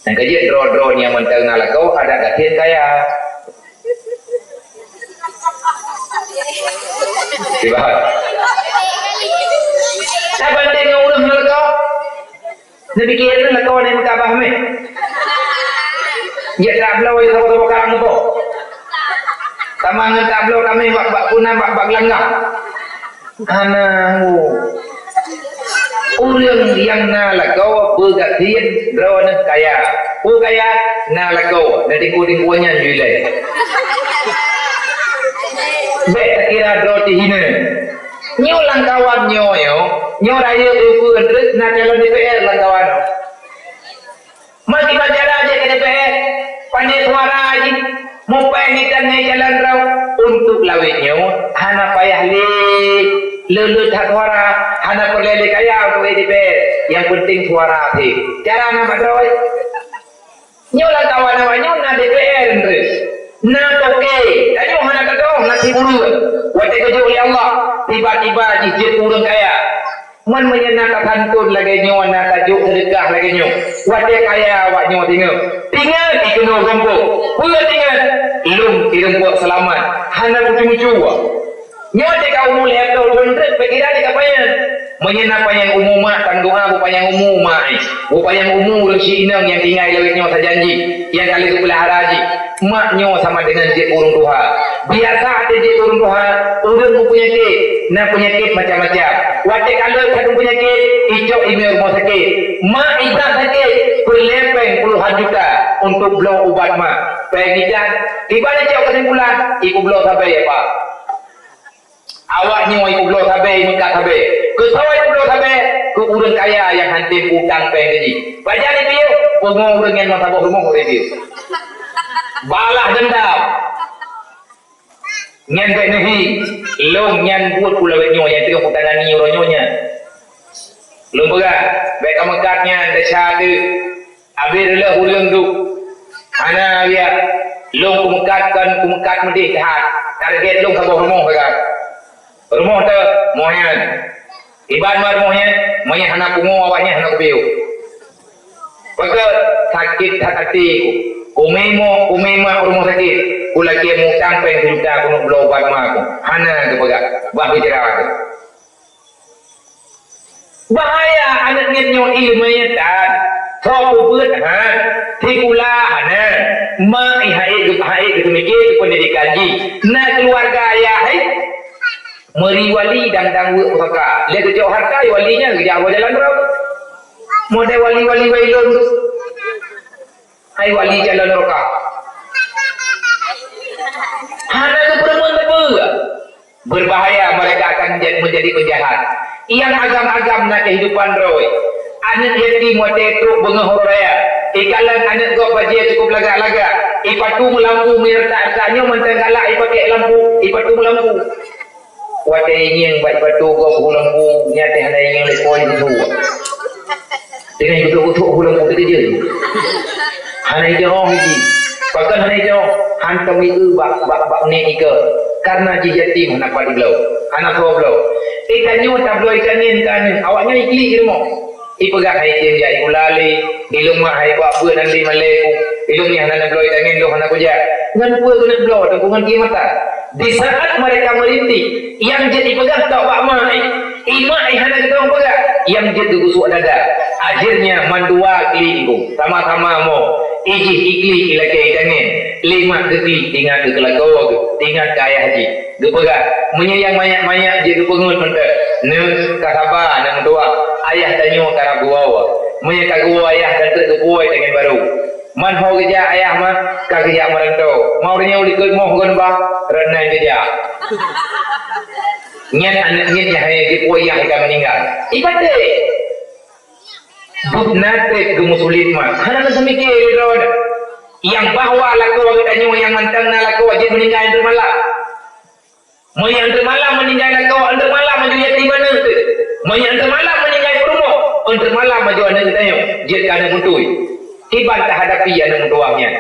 Nyang ka jeuet droe-droe nyang mantong na lakoe, adak gasien kaya. Kiban? Tabandeng ngon ureueng hana lakoe. Neupike ureueng lakoe nyan meutabah meh. Jeuet tabloe, jeuet saboh-saboh karang neuboh. Sama ngon tabloe tameh bak, bak punan, bak, bak geulanggang. Hana, oh. Ureueng nyang na lakoe beugasien droeneuh kaya. Peue kaya? Na lakoe, na tingku-tingku nyan ju ilèe. Bèk takira droe teuhina. Nyoe lam kawan nyoe, nyoe, nyoe rayeuk ukeue treuk na calon D P R lam kawan. Meukiban cara jeuet keu D P R, pandai suara jih, mupèh itan ngai jalan rau. Untuk lawét nyoe hana payah lé le-le that suara, hana peureulèe lé kaya untuk D P R. Nyang penting suara teuh. Cara na bak droe. Nyoe lam kawan awak nyoe na D P R nyoe. Na toke, tanyoe hana tatong, na sibuleuen. Watèe geujok lé Allah, tiba-tiba jih jeuet ureueng kaya. Man meunyoe na tasantôn lagée nyoe, na tajok seudeukah lagée nyoe, watée kaya awak nyoe tingat, tingat ikeunoe gampông. Peue tingat? Lôn ireumpok seulamat, hana kucue-cue. Nyoe teuka umu lhée ploh thon treuk, pikiran ka panyang. Meunyoe na panyang umu mak, tandoa beupanyang umu mak, eh. Beupanyang umu ureuëng si inong nyang tinggai lagée nyoe sajan jih, nyang ka lheueh geupeulara jih. Mak nyoe sama deungon jeuet ureuëng tuha. Biasa até jeuet ureuëng tuha, ureuëng meupeunyakét, na peunyakét macam-macam. Watée ka lheueh that peunyakét, icok ime rumoh sakét. Mak ibrah sakét, peureulée péng puluhan juta untuk bloe ubat mak. Péng ijan, iban icok keusimpulan, ipubloe sabe apa. Awak nyoe ipeubloe sabe, imeukat sabe. Keu soe ipeubloe sabe? Keu ureuëng kaya nyang hana tem utang péng teuh jih. Pajan ipiôh? Pungo ureuëng nyan meusaboh rumoh ureuëng piôh. Balah deundam. Nyan bék neuhi. Lôn nyan buet ulawét nyoe nyang teungoh kutangani uroe nyoe nyan. Lôn peugah, bék kameukat nyan desya teuh. Abéh reuloh ureuëng duek. Hana biak. Lôn kumeukat kon kumeukat meudeh that. Target lôn saboh rumoh sagai. Rumoh teuh, moh nyan. Iban ma rumoh nyan, meunyoe hana pungo awaknyan hana kupiôh. Pakon sakét that até ku. Kumé moh, kumé mak rumoh sakét. Kulakée mutang péng sijuta keuneuk bloe ubat ma ku. Hana geupeugah. Bah bicara teuh. Bahaya aneuëk ngieng nyoe iéleumé that, soe peubeuet han, sikula hana, ma hai geupeumike keu peundidekan jih, na keuluwarga ayah hai. Meuri wali dang-dang weuek pusaka, lé geucok hareuta wali nyan geujak bak jalan droe. Model wali-wali wailon tu. Hai wali jalan roka. Hana geupeureumeun sapeue. Berbahaya mereka akan menja-, menjadi penjahat. Nyang agam-agam na kehidupan droe. Aneuëk yatim watée trok beungoh uroe raya. Ikalon aneuëk gob bajée cukup lagak-lagak. Ipatu meulampu meureutak-reutak nyoe mantong galak ipakée lampu, ipatu meulampu. Watée ingieng bak ipatu gob hu lampu, nyan teuh hana ingieng lé po iduek. Dengan iduek-iduek hu lampu teukeujeuet. Hana ijaweueb jih. Pakon hana ijaweueb? Hantom ieu bak, bak, bak nek ikeue. Karena jih yatim hana pat ibloe. Hana soe bloe. Eh, tanyoe tabloe ikan nyan ka nyan. Awaknyan iklik di rumoh. Ipeugah hai jih jak ikula lé. Ilong mah hai bak peue nan di malée ku. Ilong nyang hana bloe ikan nyan lôn hana kujak. Ngan peue keuneuk bloe teungku ngon kie mata. Di saat mereka merintih, nyang jeuet ipeugah tok bak mak, imak hana geutong peugah, nyang jeuet geugusuek dada. Akhirnya mandua klik iku, sama-sama mo, ijih iklik ilakée itangen, lé mak geuklik ingat geukeulakoe geuh, ingat keu ayah jih. Geupeugah, meunyoe nyang manyak-manyak jeuet geupeungeut mantong, neuh ka saba aneuk meutuwah, ayah tanyoe karab geuwoe. Meunyoe ka geuwoe ayah ka trok geupuwoe tangen barô. Man ho geujak ayah mah ka geujak meurantau. Mau reunyoe likot moh gon bah, reunai geujak. Nyan aneuk nyan nyang hai jipuwoe yah ka meuninggai. Ipatéh. Dubna treb geumeusulet mah. Hana neuseumiké lé droe. Nyang bahwa lakoe geutanyoe nyang mantong na lakoe jeuet meuninggai teuma lah. Meunyoe teuma lam meuninggai lakoe, teuma lam maju yatim aneuk teuh. Meunyoe teuma lam meuninggai peurumoh, teuma lam maju aneuk geutanyoe, jeuet keu aneuk beutôi. Kiban tahadapi aneuk meutuwah nyan.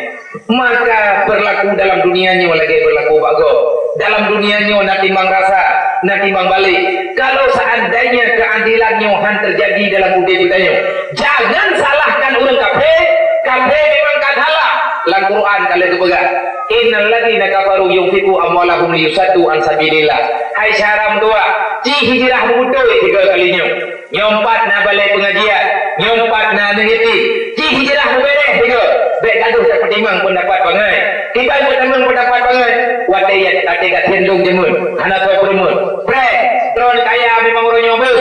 Maka berlaku dalam dunia nyoe lagée berlaku bak gob. Dalam dunia nyoe na timbang rasa, na timbang balek. Kalau seandainya keadilan nyoe han terjadi dalam udeb geutanyoe, jangan salahkan ureuëng kafé, kafé memang ka salah. Lam Quran ka lheueh geupeugah, "Innal ladzina kafaru yunfiqu amwalahum liyusaddu an sabilillah." Hai syedara meutuwah, ci hijrah beutôi tiga kali nyoe. Nyoe pat na balai pengajian, nyoe pat na aneuk yatim. Ci hijrah beubéréh tiga. Bék gadoh tapeutimang peundapat bangai. Kiban peutimang peundapat bangai, watée nyan até gasien lôn jameun, hana soe peureumeun. Preh, droen kaya memang uroe nyoe beuh,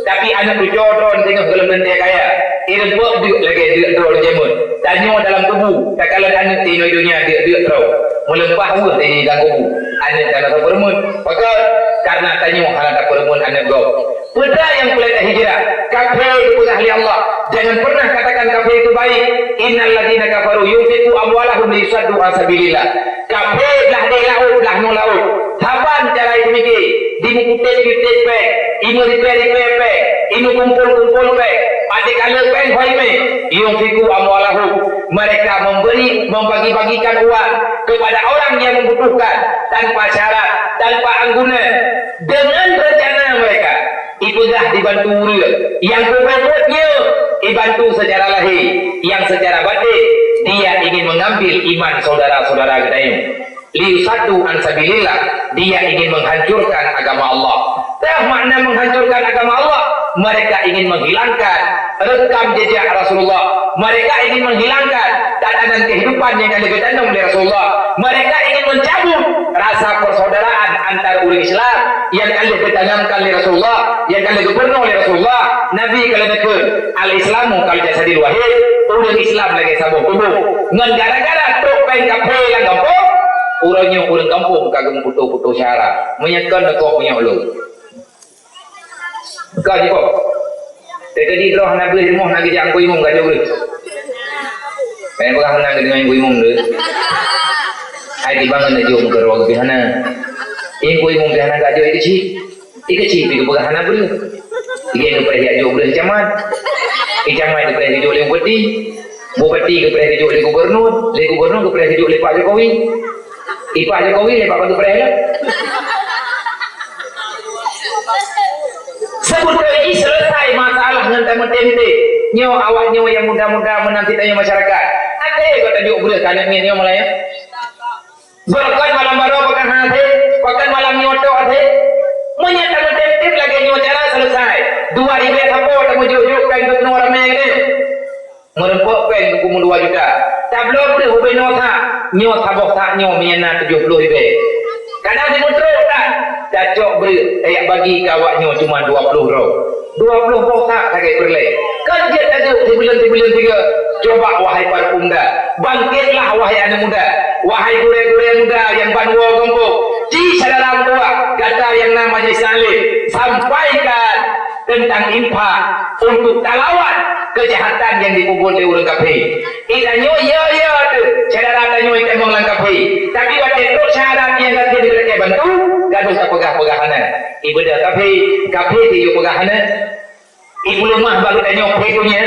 tapi aneuk cucoe droen teungoh gohlom teuntée kaya. Ireumpok deuk lagée deuk droen jameun. Tanyoe dalam kubu, takalon aneuk di inoe donya deuk-deuk droe. Meuleumpah weueh di dalam kubu. Aneuk hana tapeureumeun. Pakon? Karena tanyoe hana tapeureumeun aneuk gob. Peue nyang peuleueh hijrah? Kafé dipeugah lé Allah. Jangan pernah katakan kafé itu baik. Innal ladzina kafaru yunfiqu amwalahum liyusaddu an sabilillah. Kafé blah deh laôt, blah noe laôt. Saban cara jimike, dimeukuték-kuték péng, imeuripée-ripée péng, imeukumpol-kumpol péng, até ka lheueh péng hôi mé, yunfiqu amwalahum. Mereka memberi, membagi-bagikan uang kepada orang yang membutuhkan tanpa syarat, tanpa anggunan, dengan rencana mereka. Ipeugah dibantu ureuëng. Nyang peubuet nyoe ibantu secara lahé, nyang secara batin dia ingin mengambil iman saudara-saudara geutanyoe. Liyusuddu an sabilillah, dia ingin menghancurkan agama Allah. Tah makna menghancurkan agama Allah, mereka ingin menghilangkan rekam jejak Rasulullah. Mereka ingin menghilangkan tatanan kehidupan yang ka lheueh geutanam lé Rasulullah. Mereka ingin mencabut rasa persaudaraan antar ureuëng Islam yang ka lheueh geutanamkan lé Rasulullah, yang ka lheueh geupeurunoe lé Rasulullah. Nabi ka lheueh neukheun, "Al-Islamu kal jasadil wahid," ureuëng Islam lagée saboh tuboh. Ngon gara-gara trok péng kafé lam gampông, uroe nyoe ureuëng gampông ka geuputôh-putôh syara. Meunyoe kon neukoh meunyoe lôn. Ka jipok. Teukeudi droe hana beuh rumoh na geujak ngon imum ka jok beuh. Kayak peugah hana geujak ngon imum tu. Hai tiba ngon jok muka ruang lebih hana. Ingku imum pih hana ka jok ikeuci. Ikeuci pih peugah hana beuh. Iya geupeureuleh jok beuh camat. Icamat geupeureuleh jok lé bupati. Bupati geupeureuleh jok lé gubernur. Lé gubernur geupeureuleh jok lé Pak Jokowi. Ipak Jokowi lé Pak Bantu Preh lah. Sebetulnya selesai masalah ngon tameutem-tem. Nyoe awak nyoe yang muda-muda menanti tanya masyarakat. Ada yang kata juk boleh kanak nyoe malah ya. Berkat malam baru pakai hati, pakai malam nyoto hati. Menyatakan tameutem-tem lagi nyoe cara selesai. Dua ribu apa tak mujuk-juk kan gubernur ramai ni. Meureumpok péng buku meudua juta. Tabloe beuh ubé noe that, nyoe saboh that nyoe meunyan na tujoh ploh ribée. Kadang simeutrok that, tacok breueh, tajak bagi keu awak nyoe cuma dua ploh droe. Dua ploh boh that sagai peureulée. Kan jeuet tajok sibuleuen-sibuleuen sigoe. Coba wahai para pemuda, bangkitlah wahai aneuk muda, wahai gurée-gurée muda nyang ban woe gampông, ci syedara meutuah, gata nyang na majelis taklim, sampaikan teuntang infak untuk talawan keujahatan nyang jipeubuet lé ureuëng kafé. Geutanyoe, ya, ya, teuh, syedara tanyoe itamong lam kafé. Tapi watée trok syahadat nyang kafé dilakée bantu, gadôh tapeugah-peugah hana. Ibadah kafé, kafé teuh peugah hana. Ipeuleumah bak geutanyoe pih donya.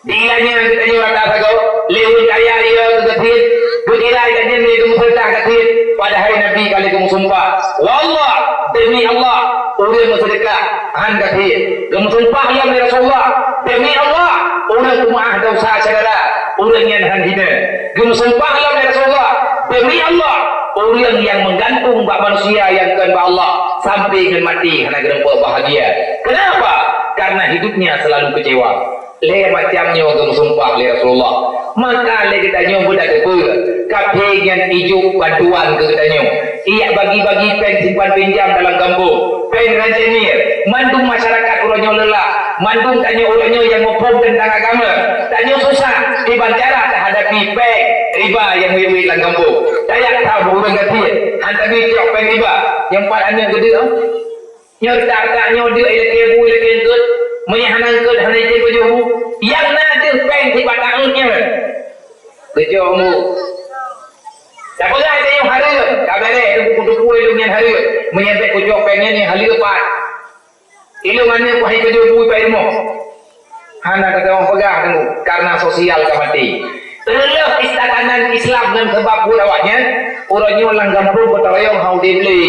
Dilanya geutanyoe rata sagoe, lé ureuëng kaya ya keu gasien, beukira geutanyoe lé geumeuseudekah gasien, padahai Nabi ka lheueh geumeusumpah, "Wallah, demi Allah, ureuëng meuseudekah han gasien." Geumeusumpah lom lé Rasulullah, "Demi Allah, ureuëng peumeuáh desya syedara, ureuëng nyan han hina." Geumeusumpah lom lé Rasulullah, "Demi Allah, ureuëng nyang meugantung bak manusia nyang kon bak Allah, sampai ngon maté hana geureumpok bahagia." Kenapa? Karena hidupnya selalu kecewa. Lhée macam nyoe geumeusumpah lé Rasulullah. Maka lé geutanyoe beutateupeue, kafé nyan ijok bantuan keu geutanyoe. Ijak bagi-bagi péng simpan pinjam dalam gampông, péng rentenir, mandum masyarakat uroe nyoe leulah, mandum tanyoe uroe nyoe nyang muphom teuntang agama. Tanyoe susah kiban cara tahadapi péng riba nyang wék-wék lam gampông. Tajak that ureuëng gasien, han tabi cok péng riba, nyang pat aneuk geudeue. Nyoe reutak-reutak nyoe deuek ilakée bu ilakée eungkot, meunyoe hana eungkot hana jitem pajoh bu, nyang na deuh péng sibatang eungkot nyan. Geucok bu. Tapeugah lé nyoe hareuem, ka bèrèh teupeue-teupeue lôn nyan hareuem. Meunyoe bèk kucok péng nyan, nyan hareuem pat. Ilôn aneuk wahai pajoh bu ipai rumoh. Hana teutamong peugah teungku, karena sosial ka maté. Reuloh istatanan Islam ngon sabab buet awaknyan, uroe nyoe lam gampông beutoroyong hana udeb lé.